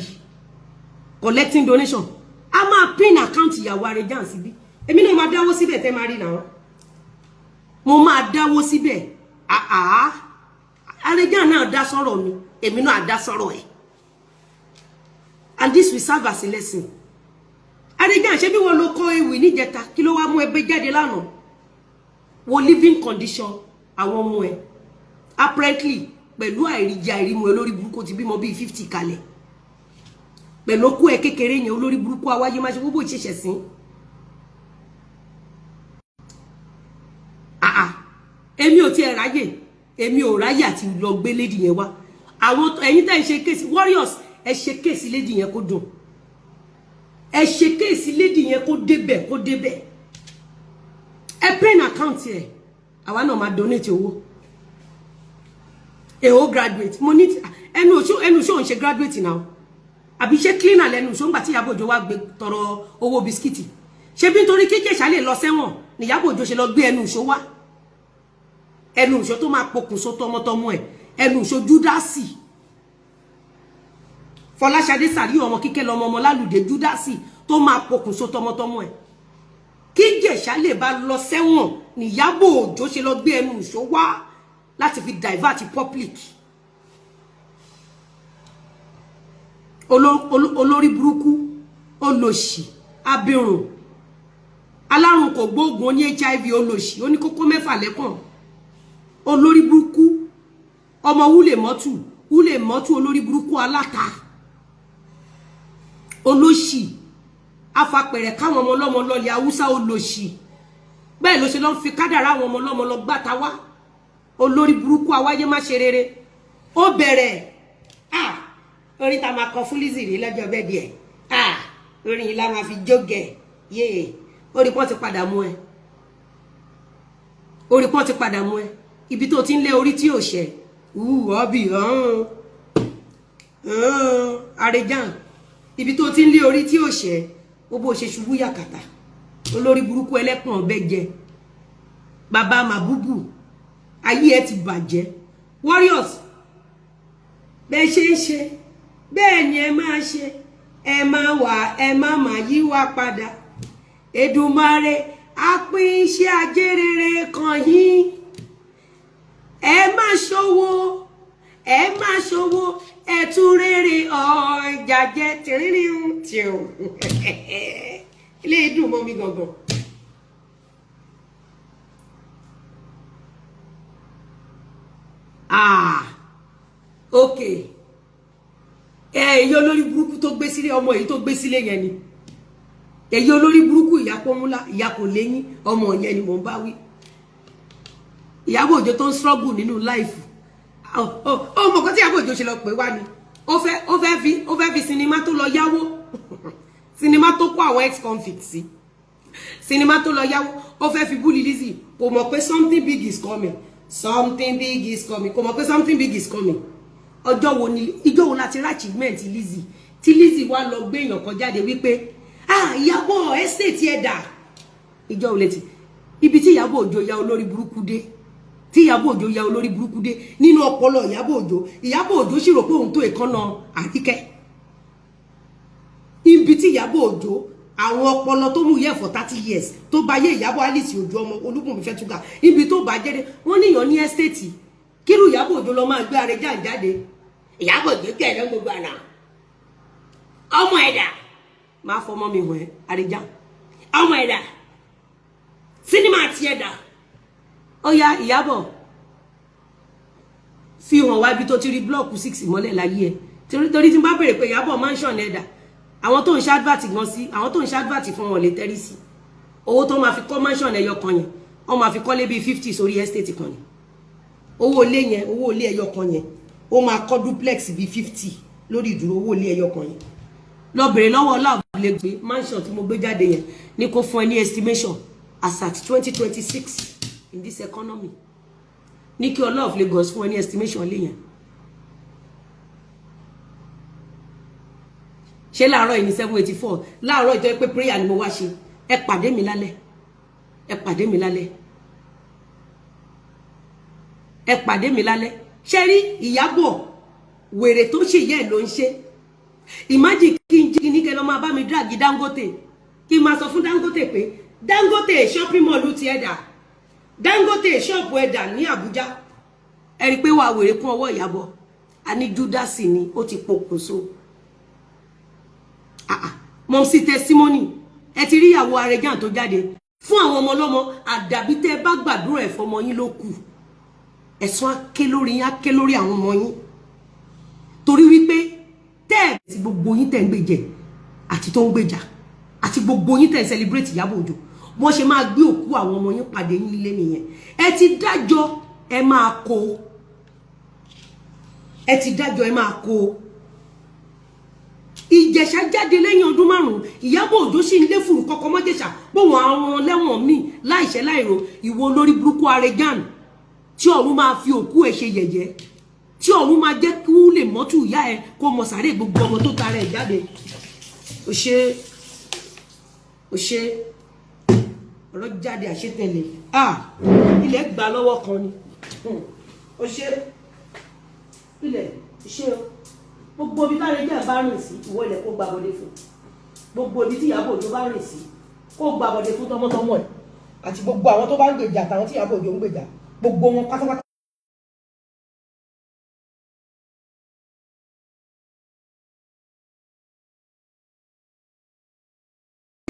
Collecting donation. A máa pin account ìyàwó Arejan síbí. Èmi náà máa dáwó síbẹ̀ tẹ́ máa rí náà. Mo máa dáwó síbẹ̀. Àá. Arejan náà dá sọ̀rọ̀ mi, èmi náà dá sọ̀rọ̀ ẹ̀. And this will serve as a lesson. Arejan, ṣé bí wọ́n ló kọ́ ewì níjẹta, kí ló wá mú ẹgbẹ́ jáde lánàá? Wo living condition àwọn ọmọ ẹ. Apparently, pẹ̀lú àìríjẹ àìrímu ẹ lórí burúkú ti bímọ bíi 50 kalẹ̀. Pẹ̀lú okú ẹ kékeré yẹn olórí burúkú awáyé má ṣe gbogbo ìṣẹ̀ṣẹ̀ sí. Àà, èmi ò tiẹ̀ ráyè, èmi ò ráyè àti lọ gbé lady yẹn wá. Àwọn ẹ̀yin tẹ́ ń ṣe case warriors, ẹ ṣe case lady yẹn kó dùn. Ẹ ṣe case lady yẹn kó débẹ̀, kó débẹ̀. Ẹ pin account ẹ, àwa náà máa donate owó. Èho graduate, mo ní ẹnu oṣù, ẹnu oṣù òun ṣe graduate now. Àbí ṣé cleaner lẹ́nu oṣù ńgbà tí Ìyábọ̀ Òjó wá gbé tọrọ owó bisikíìtì. Ṣé bí nítorí kí Ìjẹ̀ṣà lè lọ sẹ́wọ̀n ni Ìyábọ̀ Òjó ṣe lọ gbé ẹnu oṣù wá. Ẹnu oṣù tó máa pokùnso tọmọtọmọ ẹ, ẹnu oṣù Júdásì. Fọláṣadé Sàríù ọmọ kíkẹ́ lọmọ ọmọ lálùdé Júdásì tó máa pokùnso tọmọtọmọ ẹ̀. Kí Ìjẹ̀ṣà lè bá lọ sẹ́wọ̀n ní Ìyábọ̀ Òjó ṣe lọ gbé ẹnu ìṣó wá láti fi divert public. Olórí burúkú, olòṣì, abirùn, alárùn kò gbóògùn, oní HIV, olòṣì, oní kókó mẹ́fà lẹ́kàn, olórí burúkú, ọmọ wúlè mọ́tù wúlè mọ́tù, olórí burúkú aláta, olóṣì, afapẹ̀rẹ̀ káwọn ọmọ ọlọ́mọ lọlẹ̀ haúsá, olòṣì. Bẹ́ẹ̀ ló ṣe lọ́ fi kádàrá àwọn ọmọ ọlọ́mọ lọ gbàtà wá. Olórí burúkú awáyé má ṣe rere. Ó bẹ̀rẹ̀ ah orin tá a máa kọ fún Lizzy rí lọ́jọ́ bẹ́ẹ̀ díẹ̀, ah orin yìí la máa fi jógẹ̀ yéè. Orí pọ́n ti padà mú ẹ, orí pọ́n ti padà mú ẹ. Ibi tó ti ń lé orí tí ò ṣẹ ọbì ọ̀hún àrèjàn, ibi tó ti ń lé orí tí ò ṣẹ, ó bó ṣe ṣubú yàkàtà. Olórí burúkú ẹlẹ́kùn ọ̀bẹ jẹ bàbá màbúbù, ayé ẹ ti bàjẹ́. Warriors, bẹ́ẹ̀ ṣe ń ṣe bẹ́ẹ̀ ni ẹ máa ṣe, ẹ máa wà, ẹ má máa yí wá padà. Èdùmàrè á pín iṣẹ́ ajé rere kan yín. Ẹ má ṣòwò, ẹ má ṣòwò, ẹ tún rere ọjà jẹ tìrìnrìn tìrù. Ilé ìdùn mọ́ mi gangan. Ah, okay. Èyí olórí burúkú tó gbé sílé ọmọ, èyí tó gbé sílé yẹn ni èyí olórí burúkú ìyá pọ́nmúlá, ìyá kò léyìn ọmọ yẹn ni mò ń bá wí. Ìyábọ̀ Òjó tó ń struggle nínú láìfù, ó mọ̀ kó tí Ìyábọ̀ Òjó ṣe lọ pè wá ni ó fẹ́ fi sinimá tó lọ yáwó, sinimá tó kó àwọn ex-convict sí, sinimá tó lọ yáwó, ó fẹ́ fi búlì Lizzy. Kò mọ̀ pé something big is coming, something big is coming. Kò mọ̀ pé something big is coming. Ọjọ́ wo ni, ìjọ́ wo láti rí achievement Lizzy tí Lizzy wá lọ gbé èèyàn kan jáde wípé ah Ìyábọ̀ estate ẹ̀ dà? Ìjọ́ wo létí ibi tí Ìyábọ̀ Òjó ya olórí burúkú dé, tí Ìyábọ̀ Òjó ya olórí burúkú dé nínú ọpọlọ Ìyábọ̀ Òjó? Ìyábọ̀ Òjó sì rò pé òun tó èkánná Àríkẹ́. Ibi tí Ìyábọ̀ Òjó, àwọn ọpọlọ tó mú yẹ for 30 years tó bá yé Ìyábọ̀ Alice Òjó ọmọ Olúbùnmi Fẹ́túgà, ibi tó bá jẹ́ dé, wọ́n níyàn ní estate. Kírú Ìyábọ̀ Òjó lọ máa gbé Arẹjà jáde. Ìyábọ̀ Òjó kẹ̀ lọ gbogbo àná ọmọ ẹ̀dá máa fọmọ mi hàn ẹ́. Arẹjà ọmọ ẹ̀dá sinimá ti ẹ̀dá. Ó yá Ìyábọ̀, fi hàn wá ibi tó ti rí blọọkù 6 mọ́lẹ̀ láyé ẹ̀. Torí tí n bá béèrè pé Ìyábọ̀ mansion ẹ̀dá, àwọn tó ń ṣe advert gan sí, àwọn tó ń ṣe advert fún wọn lè tẹ́rí sí owó tó máa fi kọ́ mansion ẹyọ kan yẹn, wọ́n máa fi kọ́lé bíi 50 sórí estate kan ni. Owó ilé yẹn, owó ilé ẹyọ kan yẹn, ó máa kọ́ duplex bíi 50 lórí ìdúró owó ilé ẹyọ kan yẹn. Lọ bèrè lọ́wọ́ ọláàbò lè gbé mansion tí mo gbé jáde yẹn ní kó fún ẹ ní estimation as at 2026 in this economy. Ní kí Ọlá of Lagos fún ẹ ní estimation lé yẹn. Ṣé láàárọ̀ yìí ní 784 láàárọ̀ ìtọ́ pé prayer ni mo wá ṣe. Ẹ pàdé mi lálẹ́, ẹ pàdé mi lálẹ́, ẹ pàdé mi lálẹ́. Ṣé rí Ìyábọ̀ wèrè tó ṣe yẹ́ ẹ̀ ló ń ṣe? Imagine kí n jí ní kẹ́ lọ́ máa bá mi drag Dangote, kí n máa sọ fún Dangote pé Dangote shopping mall ti ẹ̀dà, Dangote ṣọ́ọ̀bù ẹ̀dà ní Àbújá. Ẹ rí i pé wàá wèrè kún ọwọ́ Ìyábọ̀. A ní Júdásì ni, ó ti pokùnso. Mọ̀mísí testimony, ẹ ti rí ìyàwó Arẹjà tó jáde fún àwọn ọmọ ọlọ́mọ. Àdàbí tẹ́ ẹ bá gbàdúrà ẹ̀ fọmọ yín ló kù, ẹ̀sùn á ké lórí yín, á ké lórí àwọn ọmọ yín, torí wípé tẹ́ ẹ̀ ti gbogbo yín tẹ́ ń gbèjẹ àti tó ń gbèjà àti gbogbo yín tẹ́ ń celebrate Ìyábọ̀ Òjó, wọ́n ṣe máa gbé òkú àwọn ọmọ yín pàdé yín nílé nìyẹn. Ẹ ti dájọ́, ẹ máa kó. Ẹ ti dájọ́, ẹ máa kó. Ìjẹ̀ṣà jáde lẹ́yìn ọdún 5, Ìyábọ̀ Òjó sì ń lé fùrù kọ́kọ́ mọ́jẹ̀ṣà bóun àwọn lẹ́wọ̀n míì láìṣẹ́ láìro. Ìwọ olórí burúkú Arẹgàn tí ọ̀run máa fi òkú ẹ̀ ṣe yẹ̀yẹ́, tí ọ̀run máa jẹ́ kí ó lè mọ́tò ìyá ẹ kó mọ sàárè gbogbo ọmọ tó tara ẹ̀ jáde. Ó ṣe, ó ṣe ọ̀rọ̀ jáde àṣetẹ̀lẹ̀. Ah, ilẹ̀ gbà lọ́wọ́ kan ni. Ó ṣe ilẹ̀ ṣe o. Gbogbo ibi táwọn ẹgbẹ́ bá rìn sí, ìwọ ilẹ̀ kó gbà wọlé fún. Gbogbo ibi tí Ìyábọ̀ Òjó bá rìn sí, kó gba bọ̀dé fún tọmọtọmọ ẹ̀ àti gbogbo àwọn tó bá ń gbèjà àtàwọn tí Ìyábọ̀ Òjó ń gbèjà, gbogbo wọn pátápátá.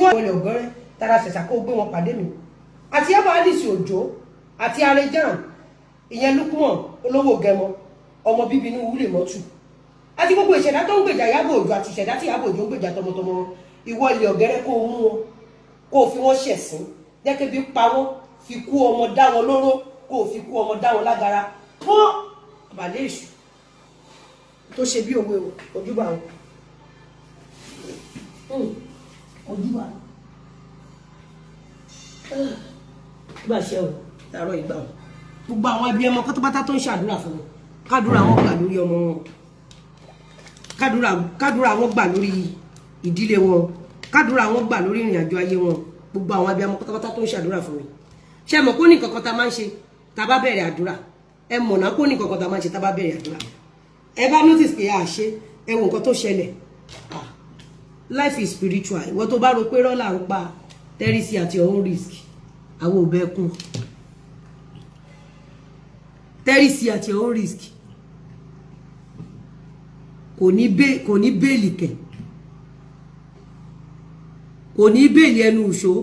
Wọlé ọ̀gọ́rẹ́ tara ṣẹ̀ṣà, kó gbé wọn pàdé mi àti Ìyábọ̀ Alice Òjó àti Arejan, ìyẹn Lukman olówó gẹmọ, ọmọ bíbí inú wúlè mọ́tù, àti gbogbo ìṣẹ̀dá tó ń gbèjà Ìyábọ̀ Òjó àti ìṣẹ̀dá tí Ìyábọ̀ Òjó ń gbèjà tọmọtọmọ wọn. Ìwọ ilẹ̀ ọ̀gẹ́rẹ́, kó o mú wọn, kó o fi wọ́n ṣẹ̀sín, jẹ́ kébi pa wọ́n, fi kú ọmọ dá wọn lóró, kó o fi kú ọmọ dá wọn lágara fún àbàlẹ́ èṣù tó ṣe bí òwe o. Ojúbà o, ojúbà gbà ṣe o tààrọ ìgbà o. Gbogbo àwọn abiyamọ pátápátá tó ń ṣàdúrà fún wọn, kádúrà wọn gbà lórí ọmọ wọn, kádúrà wọn gbà lórí ìdílé wọn, kádúrà wọn gbà lórí ìrìn àjò ayé wọn. Gbogbo àwọn abiyamọ pátápátá tó ń ṣàdúrà fún mi, ṣé mọ̀ kó ní kankan tá máa ń ṣe tá bá bẹ̀rẹ̀ àdúrà? Ẹ mọ̀ náà kó ní kankan tá máa ń ṣe tá bá bẹ̀rẹ̀ àdúrà. Ẹ bá notice pé a ṣe, ẹ wo nǹkan tó ṣẹlẹ̀. Life is spiritual. Ìwọ tó bá rò pé rọ́là ń pa tẹ́rìsì at your own risk, àwọn ò bẹ́ẹ̀ kún tẹ́rìsì at your own risk. Kò ní bail kẹ̀, kò ní bail ẹnu ìṣó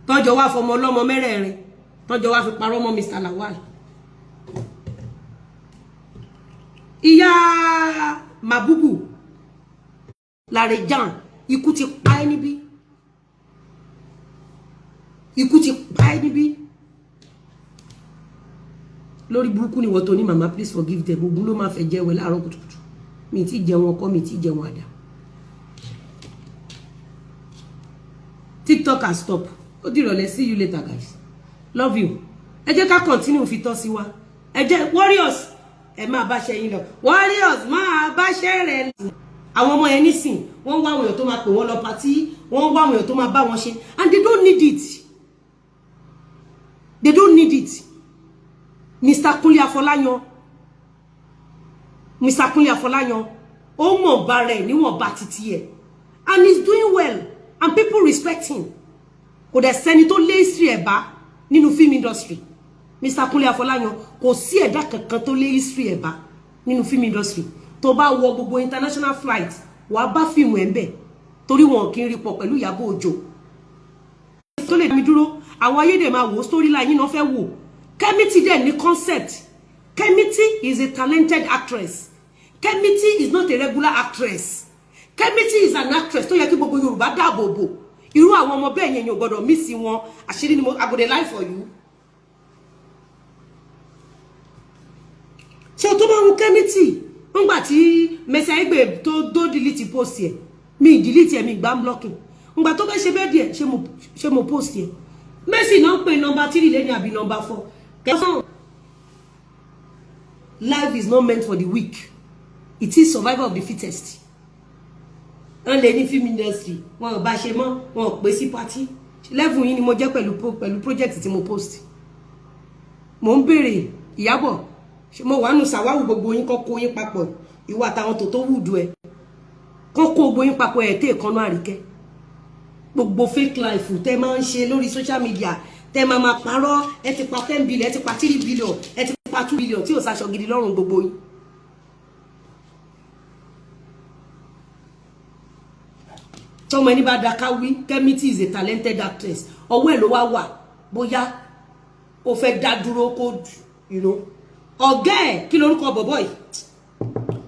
tọ́jọ́ wá fọmọ ọlọ́mọ mẹ́rẹ̀ẹ̀rin tọ́jọ́ wá fi parọ́ mọ́ Mr. Lawal. Ìyá Mabubu Larejan, ikú ti pa ẹ́ níbí, ikú ti pa ẹ́ níbí. Lórí burúkú ni wọ́n tó ní. Mama, please forgive them. Ogun ló máa fẹ́ jẹ́wẹ́ láàárọ̀ kùtùkùtù. Mi ti jẹun ọkọ, mi ti jẹun àdá. TikTok has stop. Ó dìrọ̀lẹ́. See you later, guys. Love you. Ẹ jẹ́ ká continue fi tọ́ sí wa. Ẹ jẹ́ warriors, ẹ máa bá ṣe yín lọ. Warriors, máa bá ṣe rẹ̀ lọ. Àwọn ọmọ yẹn nísìn, wọ́n wá àwọn èèyàn tó máa pè wọ́n lọ party, wọ́n wá àwọn èèyàn tó máa bá wọn ṣe, and they don't need it, they don't need it. Mr. Kunle Afọláyan, Mr. Kunle Afọláyan, ó mọ̀ bá rẹ̀ níwọ̀nba títí ẹ̀, and he's doing well and people respect him. Kò dẹ̀ sẹ́ni tó lé history ẹ̀ bá nínú film industry. Mr. Kunle Afọláyan, kò sí ẹ̀dá kankan tó lé history ẹ̀ bá nínú film industry. Tó bá wọ gbogbo international flight, wàá bá fíìmù ẹ̀ ń bẹ̀, torí wọn kì í rí pọ̀ pẹ̀lú Ìyábọ̀ Òjó tó lè dá mi dúró. Àwọn ayédè máa wò, storyline yìí náà fẹ́ wò. Kemity dẹ̀ ní concept. Kemity is a talented actress. Kemity is not a regular actress. Kemity is an actress tó yẹ kí gbogbo Yorùbá dáàbò bò. Irú àwọn ọmọ bẹ́ẹ̀ yẹn, yóò gbọ́dọ̀ miss wọn. Àṣírí ni mo, I go dey lie for you. Ṣé o tó máa ń Kemity ńgbà tí Mercy Aigbe tó delete post ẹ̀? Mi delete ẹ̀, mi gbá blocking. Ńgbà tó fẹ́ ṣe bẹ́ẹ̀ díẹ̀, ṣé mo post ẹ̀? Mercy náà ń pè number 3 lẹ́ni àbí number 4 kẹsàn. Life is not meant for the weak. It is survival of the fittest. Wọ́n lè ní film industry wọn ò bá ṣe mọ́, wọn ò pè sí party. Level yìí ni mo jẹ́ pẹ̀lú project tí mo post. Mo ń béèrè Ìyábọ̀, mo wà nù sàwáwù. Gbogbo yín kọ́ kó yín papọ̀, ìwọ àtàwọn tó wùdú ẹ kọ́ kó gbogbo yín papọ̀ ẹ̀ tẹ́ ìkànnú àríkẹ́. Gbogbo fake life tẹ́ máa ń ṣe lórí social media, tẹ́ máa máa parọ́, ẹ ti pa 10 billion, ẹ ti pa 3 billion, ẹ ti pa 2 billion, tí ò sáṣọ gidi lọ́rùn gbogbo yín. Tọmọ ẹni bá daka wí. Kemity is a talented actress. Ọwọ́ ẹ̀ ló wá wà bóyá ó fẹ́ dá dúró kó ọ̀gá ẹ̀. Kí lorúkọ bọ̀bọ̀ yìí?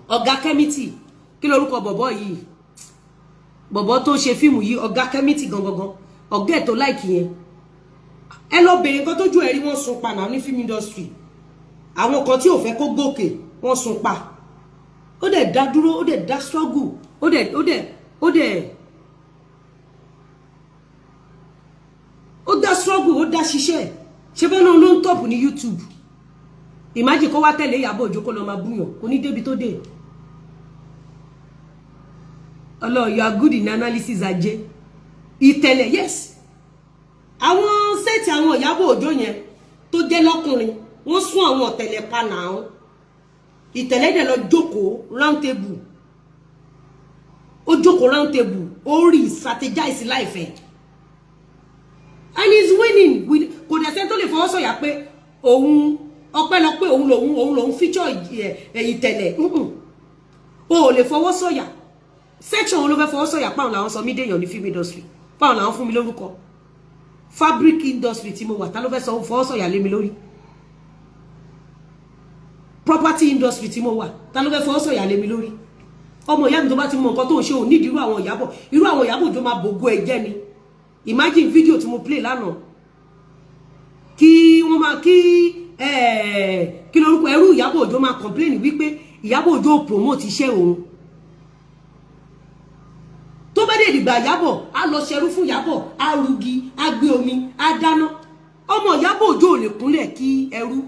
Ọ̀gá Kemity, kí lorúkọ bọ̀bọ̀ yìí? Bọ̀bọ̀ tó ṣe fíìmù yìí, ọ̀gá Kemity gangan, ọ̀gá ẹ̀ tó like yẹn, ẹ lọ bèrè nǹkan tójú ẹ̀ rí. Wọ́n sun pa náà ní film industry. Àwọn kan tí ò fẹ́ kó gòkè, wọ́n sun pa. Ó dẹ̀ dá dúró, ó dẹ̀ dá struggle, ó dẹ̀ ó dá struggle, ó dá ṣiṣẹ́. Ṣe bẹ́ẹ̀ náà ló ń top ní YouTube. Imagine kó wá tẹ̀lé Ìyábọ̀ Òjó, kó lọ máa búyàn, kò ní débi tó dé. Ọlọ́run, you are good in analysis. Ajé ìtẹ̀lẹ̀, yes. Àwọn set àwọn Ìyábọ̀ Òjó yẹn tó jẹ́ lọ́kùnrin, wọ́n sún àwọn ọ̀tẹ̀lẹ̀ pa náà. Ìtẹ̀lẹ̀ dẹ̀ lọ jókòó round table, ó jókòó round table. Ó rí strategize life ẹ̀ and he is winning with. Kò dẹ̀ sẹ́ni tó lè fọwọ́ sọ̀yà pé òun ọpẹ́lọpẹ́ òun lòun feature ìtẹ̀lẹ̀. O ò lè fọwọ́ sọ̀yà. Section òun ló fẹ́ fọwọ́ sọ̀yà páwọn làwọn sọ mí déèyàn ní film industry, páwọn làwọn fún mi lórúkọ. Fabric industry tí mo wà, ta ló fẹ́ sọ fọwọ́ sọ̀yà lé mi lórí? Property industry tí mo wà, ta ló fẹ́ fọwọ́ sọ̀yà lé mi lórí? Ọmọ ìyá mi, tó bá ti mọ nǹkan tó ń ṣe, òun nídìí irú àwọn Ìyábọ̀, irú àwọn Ìyábọ̀ Òjó máa bògo ẹ jẹ́ ni. Imagine video tí mo play lánàá, kí wọ́n máa kí lórúkọ ẹrú Ìyábọ̀ Òjó máa complain wípé Ìyábọ̀ Òjó promote iṣẹ́ òun. Tó bá dé ìdìgbà Ìyábọ̀, á lọ ṣerú fún Ìyábọ̀, á rugi, á gbé omi, á dáná. Ọmọ Ìyábọ̀ Òjó ò lè kúnlẹ̀ kí ẹrú.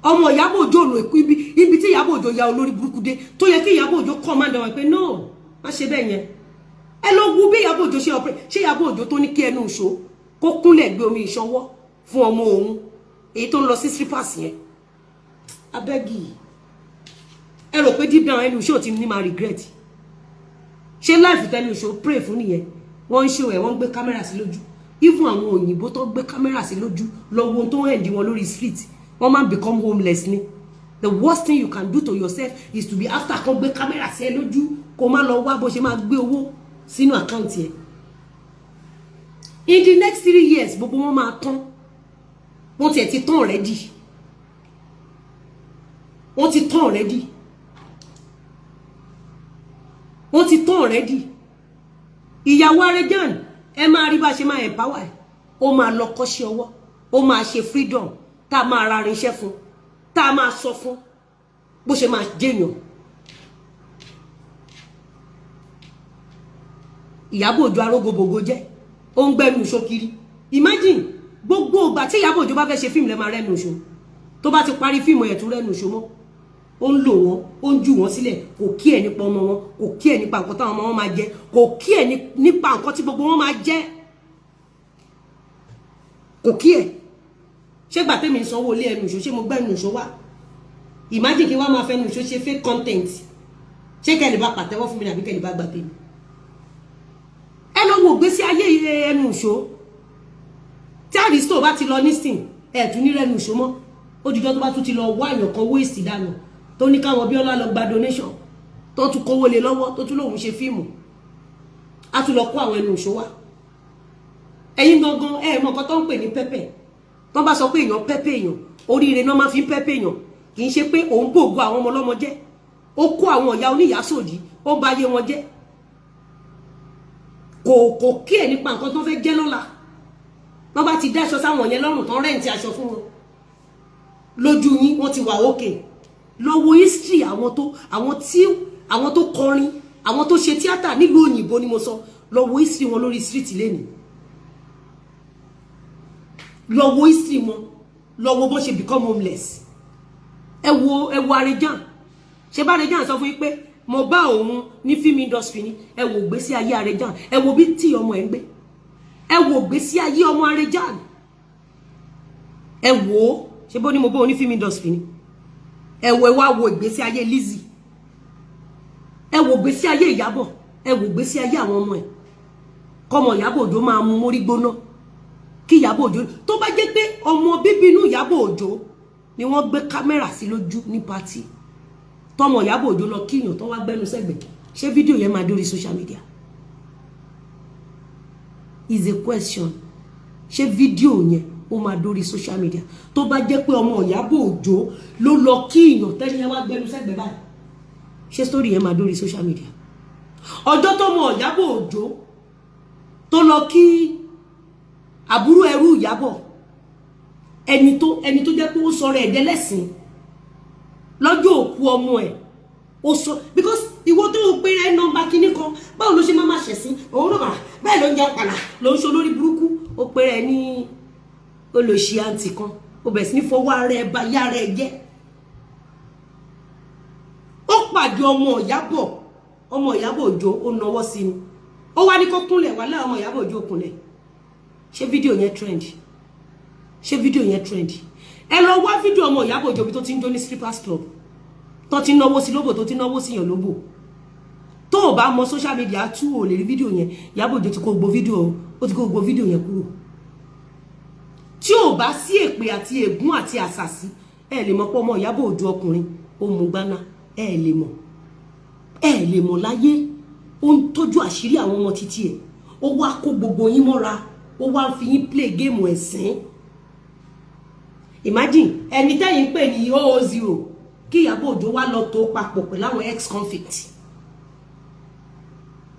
Ọmọ Ìyábọ̀ Òjó lò èkó ibi tí Ìyábọ̀ Òjó ya olórí burúkú dé, tó yẹ kí Ìyábọ̀ Òjó command wọn pé no, má ṣe bẹ́ẹ̀ yẹn. Ẹ lọ wo bí Ìyábọ̀ Òjó ṣe ọpẹ. Ṣé Ìyábọ̀ Òjó tó ní kí ẹnu ìṣó kó kúnlẹ̀ gbé omi ìṣọwọ́ fún ọmọ òun, èyí tó ń lọ sí slippers yẹn abẹ́gì? Ẹ rò pé deep down ẹnu ìṣó ti ní máa regret. Ṣé life tẹnu ìṣó pray fún nìyẹn? Wọ́n ń ṣe ẹ̀, wọ́n ń gbé kámẹ́rà sí lójú. Even àwọn òyìnbó tó gbé kámẹ́rà sí lójú, lọ wo ohun tó ń hẹ̀ndí wọn lórí street. Wọ́n máa ń become homeless ni. The worst thing you can do to yourself is to be after kan gbé kámẹ́rà sí ẹ lójú, kó má lọ wá bó ṣe máa gbé owó sínú account ẹ. In the next 3 years, gbogbo wọn máa tán. Wọ́n tiẹ̀ ti tán already, wọ́n ti tán already, wọ́n ti tán already. Ìyàwó Arẹjàn, ẹ máa rí bá ṣe máa empower ẹ. Ó máa lọ kọ́ṣẹ́ ọwọ́, ó máa ṣe freedom, tá a máa ra irinṣẹ́ fún, tá a máa sọ fún bó ṣe máa jẹyàn. Ìyábọ̀ Òjó arógbogbò jẹ́, ó ń gbẹ́nu ìṣó kiri. Imagine, gbogbo ìgbà tí Ìyábọ̀ Òjó bá fẹ́ ṣe fíìmù lẹ́ máa rẹ́nu ìṣó. Tó bá ti parí fíìmù ẹ̀ tún rẹ́nu ìṣó mọ́. Ó ń lò wọ́n, ó ń jù wọ́n sílẹ̀. Kò kí ẹ̀ nípa ọmọ wọn, kò kí ẹ̀ nípa nǹkan táwọn ọmọ wọn máa jẹ, kò kí ẹ̀ nípa nǹkan tí gbogbo wọn máa jẹ, kò kí ẹ̀. Ṣé gbà tẹ́mi sanwó ilé ẹnu ìṣó, ṣé mo gbẹ́nu ìṣó wá? Imagine kí wọ́n máa fẹ́nu ìṣó ṣe fake content. Ṣé kẹ́ lè bá pàtẹ́wọ́ fún mi àbí kẹ́ lè bá gbà tèmi? Ẹ lọ wo ìgbésí ayé ẹnu ìṣó. Tí Aristo bá ti lọ nísìn, ẹ tún ní rẹnu ìṣó mọ́. Ó dijọ́ tó bá tún ti lọ wá èèyàn kan waste dànù, tó ní káwọn Bíọ́lá lọ gba donation, tó tún kówó lé lọ́wọ́, tó tún lòun ṣe fíìmù, á tún lọ kó àwọn ẹnu ìṣó wá. Ẹ̀yin gangan ẹ mọ nǹkan tó ń pè ní pẹ́pẹ́. Tó bá sọ pé èèyàn pẹ́pẹ́ èèyàn, oríire náà máa fi ń pẹ́pẹ́ èèyàn. Kì í ṣe pé òun bògo àwọn ọmọ ọlọ́mọ jẹ́. Ó kó àwọn ìyá oníyàá sòdí, ó ba ayé wọn jẹ́. Kò kí ẹ̀ nípa nǹkan tó fẹ́ jẹ́ lọ́la. Wọ́n bá ti dáṣọ sáwọn yẹn lọ́rùn tán, rent aṣọ fún wọn lójú yín, wọ́n ti wà òkè. Lọ wo history àwọn tí àwọn tó kọrin, àwọn tó ṣe tíátà nílùú òyìnbó ni mo sọ. Lọ wo history wọn lórí street lẹ́nìí. Lọ wo history wọn, lọ wo bó ṣe become homeless. Ẹ wo Arejan. Ṣé bá Arejan sọ fún yín pé mo bá òun ní film industry ni? Ẹ wo gbésí ayé Arejan, ẹ wo bí tí ọmọ ẹ ń gbé. Ẹ wo gbésí ayé ọmọ Arejan, ẹ wo. Ṣé bó ní mo bá òun ní film industry ni? Ẹ wo, ẹ wá wo ìgbésí ayé Lizzy, ẹ wo ìgbésí ayé Ìyábọ̀, ẹ wo ìgbésí ayé àwọn ọmọ ẹ. Kọmọ Ìyábọ̀ Òjó máa mú mórí gbóná. Kí Ìyábọ̀ Òjó, tó bá jẹ́ pé ọmọ bíbí inú Ìyábọ̀ Òjó ni wọ́n gbé kámẹ́rà sí lójú ní party, tọmọ Ìyábọ̀ Òjó lọ kíyàn, tó wá gbẹ́nu sẹ́gbẹ̀ẹ́, ṣé fídíò yẹn máa dórí social media? Is a question. Ṣé fídíò yẹn ó máa dórí social media? Tó bá jẹ́ pé ọmọ Ìyábọ̀ Òjó ló lọ kíyàn, tẹ́ni yẹn wá gbẹ́nu sẹ́gbẹ̀ẹ́ báyìí, ṣé story yẹn máa dórí social media? Ọjọ́ tó mọ Ìyábọ̀ Òjó tó lọ kí àbúrò ẹrú Ìyábọ̀, ẹni tó jẹ́ pé ó sọ̀rọ̀ ẹ̀dẹ́ lẹ́sìn lọ́jọ́ òkú ọmọ ẹ̀, ó sọ because ìwọ tó o pé ẹ nọ́mbà kinní kan, báwo ló ṣe máa máa ṣẹ̀sín? Òun náà bẹ́ẹ̀ ló ń jẹun pàlà, ló ń ṣe olórí burúkú. Ó pé ẹ ní olóṣì àǹtí kan, ó bẹ̀rẹ̀ sí ní fọwọ́ ara ẹ ba yára ẹ jẹ́. Ó pàdé ọmọ Ìyábọ̀, ọmọ Ìyábọ̀ Òjó, ó nawọ́ sí ni, ó wá ní kó kúnlẹ̀ wà láwọn. Ọmọ Ìyábọ̀ Òjó kúnlẹ̀. Ṣé fídíò yẹn trend? Ṣé fídíò yẹn trend? Ẹ lọ wá fídíò ọmọ Ìyábọ̀ Òjó bí tó ti ń jó ní strippers club. Tó ti náwó sí lóbò, tó ti náwó sí yàn lóbò. Tó o bá mọ social media tú, ò lè rí fídíò yẹn. Ìyábọ̀ Òjó ti kó gbogbo fídíò, ó ti kó gbogbo fídíò yẹn kúrò. Tí ò bá sí èpè àti ègún àti àṣàsí, ẹ lè mọ̀ pé ọmọ Ìyábọ̀ Òjó ọkùnrin ó mú gbaná. Ẹ lè mọ̀, ẹ lè mọ̀ láyé. Ó ń tọ́jú àṣírí àwọn ọmọ títí ẹ̀. Ó wá kó gbogbo yín mọ́ra, ó wá ń fi yín play game ẹ̀sìn. Imagine ẹni tẹ́yìn pè ní 000, kí Ìyábọ̀ Òjó wá lọ tó papọ̀ pẹ̀lú àwọn ex-convict.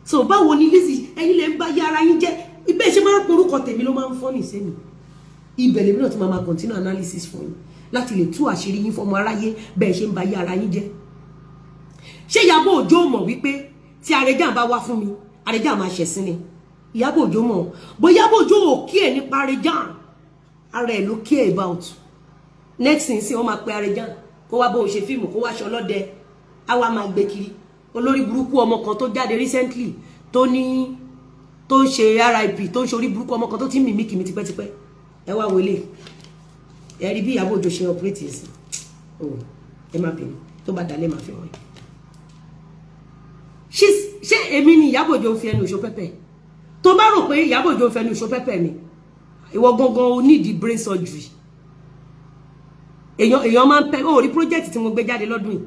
So báwo ni Lizzy, ẹ̀yin lè ń bá yára yín jẹ́ ibẹ̀ ṣe máa ń porúkọ tèmi ló máa ń fọ́ ní ìsẹ́mi. Ibẹ̀ lèmi náà ti máa continue analysis fún yín láti lè tú àṣírí yín fọmọ aráyé bẹ́ẹ̀ ṣe ń ba yára yín jẹ́. Ṣé Ìyábọ̀ Òjó mọ̀ wípé tí Arẹjà bá wá fún mi, Arẹjà máa ṣẹ̀sín ni? Ìyábọ̀ Òjó mọ̀ bó. Ìyábọ̀ Òjó ò kí ẹ̀ nípa Arẹjà, ara ẹ̀ ló care about. Next thing sí, wọ́n máa pe Arẹjà kó wá bóun ṣe fíìmù, kó wá ṣe ọlọ́dẹ, á wá máa gbé kiri. Olórí burúkú ọmọ kan tó jáde recently, tó ní tó ń ṣe RIP, tó ń ṣe orí burúkú ọmọ kan tó ti ń mìmí kìmí tipẹ́tipẹ́. Ẹ wá wọlé, ẹ rí bí Ìyábọ̀ Òjó ṣe operate sí. Oh, ẹ má bínú, tó bá dalẹ̀ máa fi wọ́n. Ṣé èmi ni Ìyábọ̀ Òjó ń fi ẹnu ìṣó pẹ́pẹ́? Tó bá rò pé Ìyábọ̀ Òjó ń fẹnu ìṣó pẹ́pẹ́ mi, ìwọ gangan o need brain surgery. Èèyàn máa ń pẹ́ ó rí project tí mo gbé jáde lọ́dún yìí.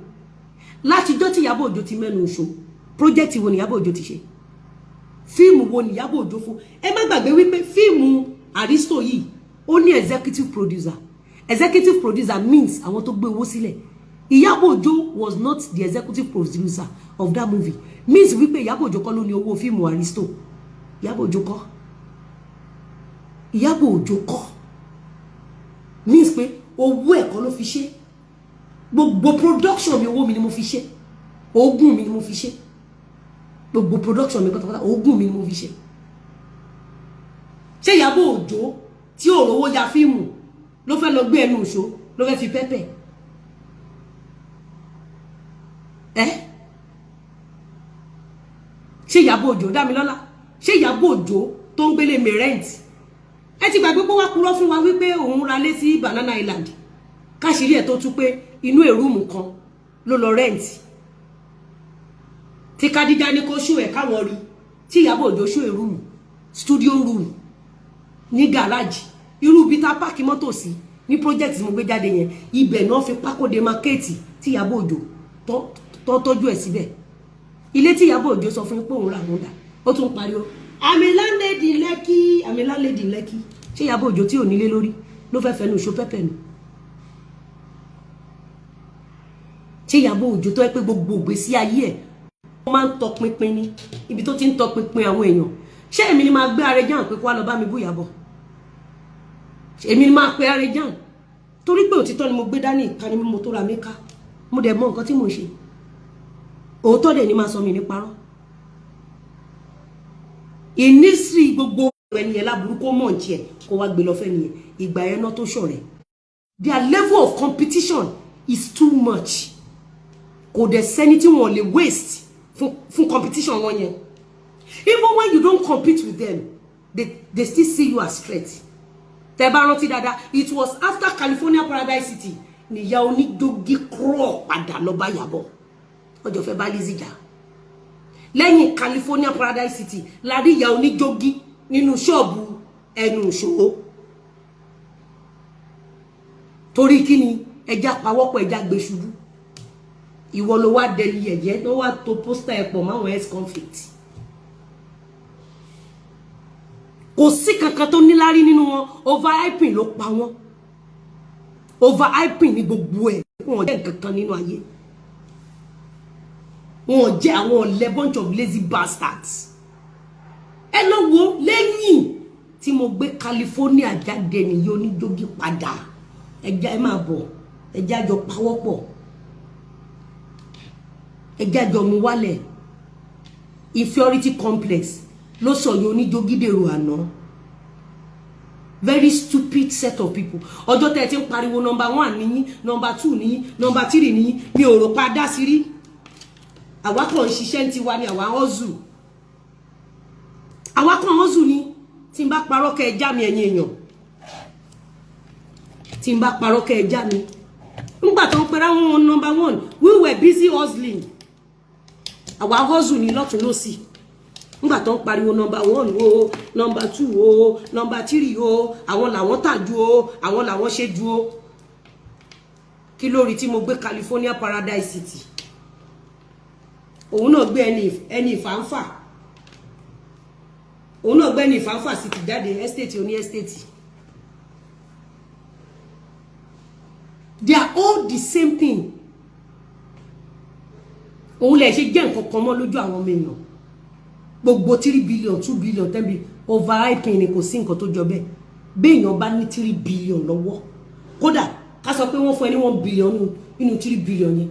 Látijọ́ tí Ìyábọ̀ Òjó ti mẹ́nu ìṣó, project wo ni Ìyábọ̀ Òjó ti ṣe? Fíìmù wo ni Ìyábọ̀ Òjó fún? Ẹ má gbàgbé wípé fíìmù Aristo yìí, ó ní executive producer. Executive producer means àwọn tó gbé owó sílẹ̀. Ìyábọ̀ Òjó was not the executive producer of that movie, means wípé Ìyábọ̀ Òjó kọ́ ló ní owó fíìmù Aristo. Ìyábọ̀ Òjó kọ́, Ìyábọ̀ Òjó kọ́, means pé owó ẹ̀kọ́ ló fi ṣe. Gbogbo production mi, owó mi ni mo fi ṣe, ogún mi ni mo fi ṣe. Gbogbo production mi pátápátá, ogún mi ni mo fi ṣe. Ṣé Ìyábọ̀ Òjó tí ò rówó ya fíìmù ló fẹ́ lọ gbé ẹnu ìṣó, ló fẹ́ fi pẹ́pẹ́ ẹ́? Ṣé Ìyábọ̀ Òjó, Dámilọ́lá, ṣé Ìyábọ̀ Òjó tó ń gbélé mi rent, ẹ ti gbàgbé pé wá purọ́ fún wa wípé òun ra lé sí Banana Island, káṣírí ẹ̀ tó tú pé inú èrúùmù kan ló lọ rent, tí Kádíjà ní kó ṣó ẹ̀ káwọn rí, tí Ìyábọ̀ Òjó ṣó èrúùmù, studio room ní gàrájì, irú ibi tá páàkì mọ́tò sí ní project tí mo gbé jáde yẹn, ibẹ̀ náà fi pákó demarcate tí Ìyábọ̀ Òjó tó tọ́jú ẹ̀ síbẹ̀. Ilé tí Ìyábọ̀ Òjó sọ fún yín pé òun rà, òun dà? Ó tún pariwo, "I'm a landlady in Lekki, I'm a landlady in Lekki." Ṣé Ìyábọ̀ Òjó tí ò nílé lórí ló fẹ́ fẹnu ìṣó pẹ́pẹ́ mi? Ṣé Ìyábọ̀ Òjó tó yẹ pé gbogbo ìgbésí ayé ẹ̀, ó máa ń tọpinpin ní ibi tó ti ń tọpinpin àwọn èèyàn? Ṣé èmi ni máa gbé Arẹjàn pé kó wá lọ bá mi bú Ìyábọ̀? Èmi ni máa pe Arẹjàn torí pé òtítọ́ ni mo gbé dání, ìka ni mo tó ra mi ká, mo dẹ̀ mọ nǹkan tí mo ṣe. Òótọ́ dẹ̀ ni máa sọ, mi ní parọ́. Ìnísì gbogbo ẹnìyẹn láburú kó mọ̀ ní tiẹ̀, kó wá gbé lọ fẹ́ nìyẹn. Ìgbà yẹn náà tó ṣọ̀rẹ́. Their level of competition is too much. Kò dẹ̀ sẹ́ni tí wọ́n lè waste fún competition wọn yẹn. Even when you don't compete with them, they still see you as threat. Tẹ́ bá rántí dáadáa, it was after California Paradise City níyà oníjógí kúrò padà lọ bá Ìyábọ̀, ọjọ́ fẹ́ bá Lizzy jà. Lẹ́yìn California Paradise City la rí ìyá oníjógí nínú ṣọ́ọ̀bù ẹnu ìṣòro. Torí kí ni? Ẹja pawọ́pọ̀, ẹja gbé ṣubú. Ìwọ ló wá dẹni yẹ̀yẹ́, ló wá to poster ẹ̀ pọ̀ máwọn ex convict. Kò sí kankan tó níláárí nínú wọn. Overhyping ló pa wọn, overhyping ní gbogbo ẹ̀. Wọn jẹ́ nǹkan kan nínú ayé, wọn jẹ́ àwọn ọ̀lẹ, bunch of lazy bastards. Ẹ lọ wo lẹ́yìn tí mo gbé California jáde nìyí, oníjógí padà. Ẹja ẹ máa bọ̀, ẹja jọ pawọ́pọ̀, ẹja jọ mú wálẹ̀. Inferiority complex ló sọ yìí oníjógí dèrò àná. Very stupid set of people. Ọjọ́ tẹ́ ẹ ti ń pariwo number one níyín, number two níyín, number three níyín, mi ò rò pa dá sí rí. Àwa kàn ń ṣiṣẹ́ ń tiwa ni, àwa hustle, àwa kàn hustle ni. Tí n bá parọ́, kẹ́ ẹ já mi. Ẹ̀yin èèyàn, tí n bá parọ́, kẹ́ ẹ já mi. Ńgbà tó ń pera wọn number one, we were busy hustling. Àwa hustle ní lọ́tún lọ́sì. Nígbà tó ń pariwo number one o, number two o, number three o, àwọn làwọn tà ju o, àwọn làwọn ṣe ju o. Kí lórí tí mo gbé California Paradise City, òun náà gbé ẹni ìfàǹfà, òun náà gbé ẹni ìfàǹfà city jáde, estate oní estate. They are all the same thing. Òun lè ṣe jẹ́ nǹkan kan mọ́ lójú àwọn ọmọ èèyàn. Gbogbo 3 billion, 2 billion, 10 billion, overhyping ni. Kò sí nǹkan tó jọ bẹ́ẹ̀. Béèyàn bá ní 3 billion lọ́wọ́, kódà ká sọ pé wọ́n fún ẹ ní 1 billion nínú 3 billion yẹn,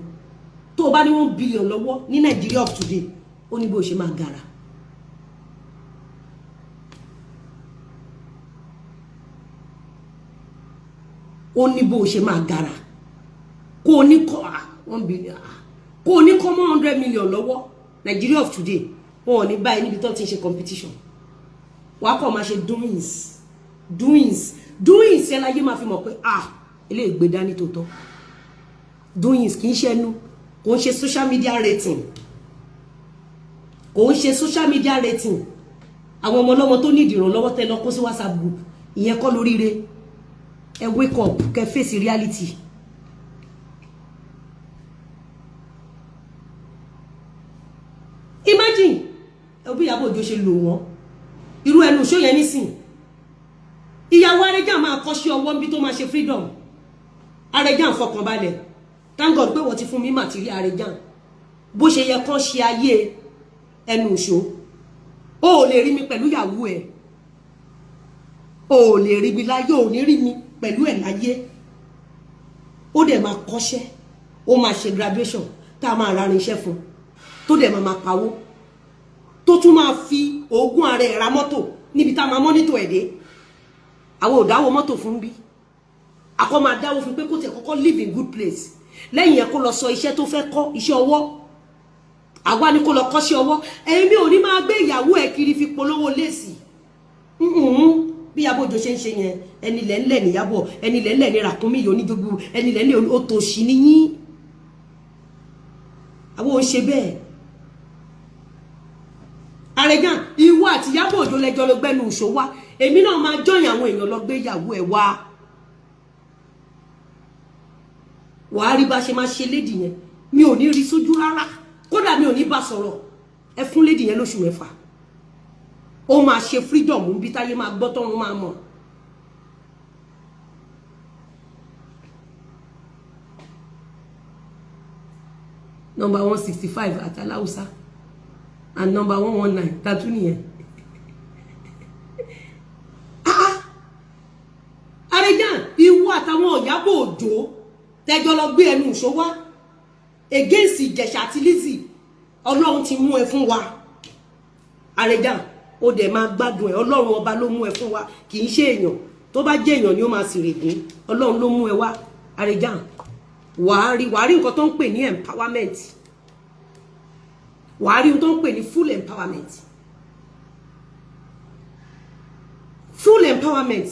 tó o bá ní 1 billion lọ́wọ́ ní Nàìjíríà of today, ó ní bó ṣe máa gara. Ó ní bó ṣe máa gara. Kó o ní kọ́ 1 billion, kó o ní kọ́ mọ́ 100 million lọ́wọ́, Nigeria of today, wọn ò ní báyìí níbi tó ti ń ṣe competition. Wàá kọ́ máa ṣe doings, doings, doings ẹ láyé máa fi mọ̀ pé, ah, eléyìí gbé dání tòótọ́. Doings kì í ṣe ẹnu, kò ń ṣe social media rating, kò ń ṣe social media rating. Àwọn ọmọ ọlọ́mọ tó ní ìdìrànlọ́wọ́ tẹ́ lọ kó sí WhatsApp group, ìyẹn kọ́ lóríire. Ẹ wake up, kẹ́ face reality. Imagine ẹ bí Ìyábọ̀ Òjó ṣe lò wọ́n irú ẹnu ìṣó yẹn nísìn. Ìyàwó Arẹjà máa kọ́ṣẹ́ ọwọ́ níbi tó máa ṣe freedom. Arẹjà ń fọkànbalẹ̀. Thank God pé wọ́n ti fún mi material. Arẹjà, bó ṣe yẹ kán ṣe ayé ẹnu ìṣó, o ò lè rí mi pẹ̀lú ìyàwó ẹ̀, o ò lè rí mi láyé, o ò ní rí mi pẹ̀lú ẹ̀ láyé. Ó dẹ̀ máa kọ́ṣẹ́, ó máa ṣe graduation, tá a máa ra irinṣẹ́ fún, tó dẹ̀ máa pawó, tó tún máa fi oògùn ara ẹ̀ ra mọ́tò níbi tá a máa monitor ẹ̀ dé. Àwọn ò dáwọ́ mọ́tò fún bí àkọ́ máa dáwọ́ fún pé kó tẹ̀ kọ́kọ́ live in good place. Lẹ́yìn yẹn, kó lọ sọ iṣẹ́ tó fẹ́ kọ́, iṣẹ́ ọwọ́. Àwa ni kó lọ kọ́ṣẹ́ ọwọ́. Èmi ò ní máa gbé ìyàwó ẹ̀ kiri fi polówó léèsì bí Ìyábọ̀ Òjó ṣe ń ṣe yẹn. Ẹni lẹ́ńlẹ̀ níyàbọ̀, ẹni lẹ́ńlẹ̀ ní ràkúnmí yìí, oníjogbo ẹni lẹ́ńlẹ̀, òtòṣì níyín. Àwọn ò ń ṣe bẹ́ẹ̀. Àrẹ̀gàn, ìwọ àti Ìyábọ̀ Òjó lẹ́jọ́ ló gbẹ́nu ìṣó wá. Èmi náà máa jọyìn àwọn èèyàn lọ gbé ìyàwó ẹ̀ wá. Wàá rí bá ṣe máa ṣe lady yẹn. Mi ò ní rí sójú rárá, kódà mi ò ní bá sọ̀rọ̀. Ẹ fún lady yẹn lóṣù 6, ó máa ṣe freedom bí táyé máa gbọ́, tọ́run máa mọ̀. Number 165 at Alausa and number 119 tatu nìyẹn. Ah, Arẹjàn, ìwọ àtàwọn Ìyábọ̀ Òjó tẹjọ lọ gbé ẹnu ìṣó wá against Ìjẹ̀ṣà àti Lizzy, Ọlọ́run ti mú ẹ fún wa. Arẹjàn, ó dẹ̀ máa gbádùn ẹ. Ọlọ́run ọba ló mú ẹ fún wa, kì í ṣe èèyàn. Tó bá jẹ́ èèyàn ni ó máa sì règún. Ọlọ́run ló mú ẹ wá. Arẹjàn, wàá rí nǹkan tó ń pè ní empowerment. Wàá rí nǹkan tó ń pè ní full empowerment, full empowerment.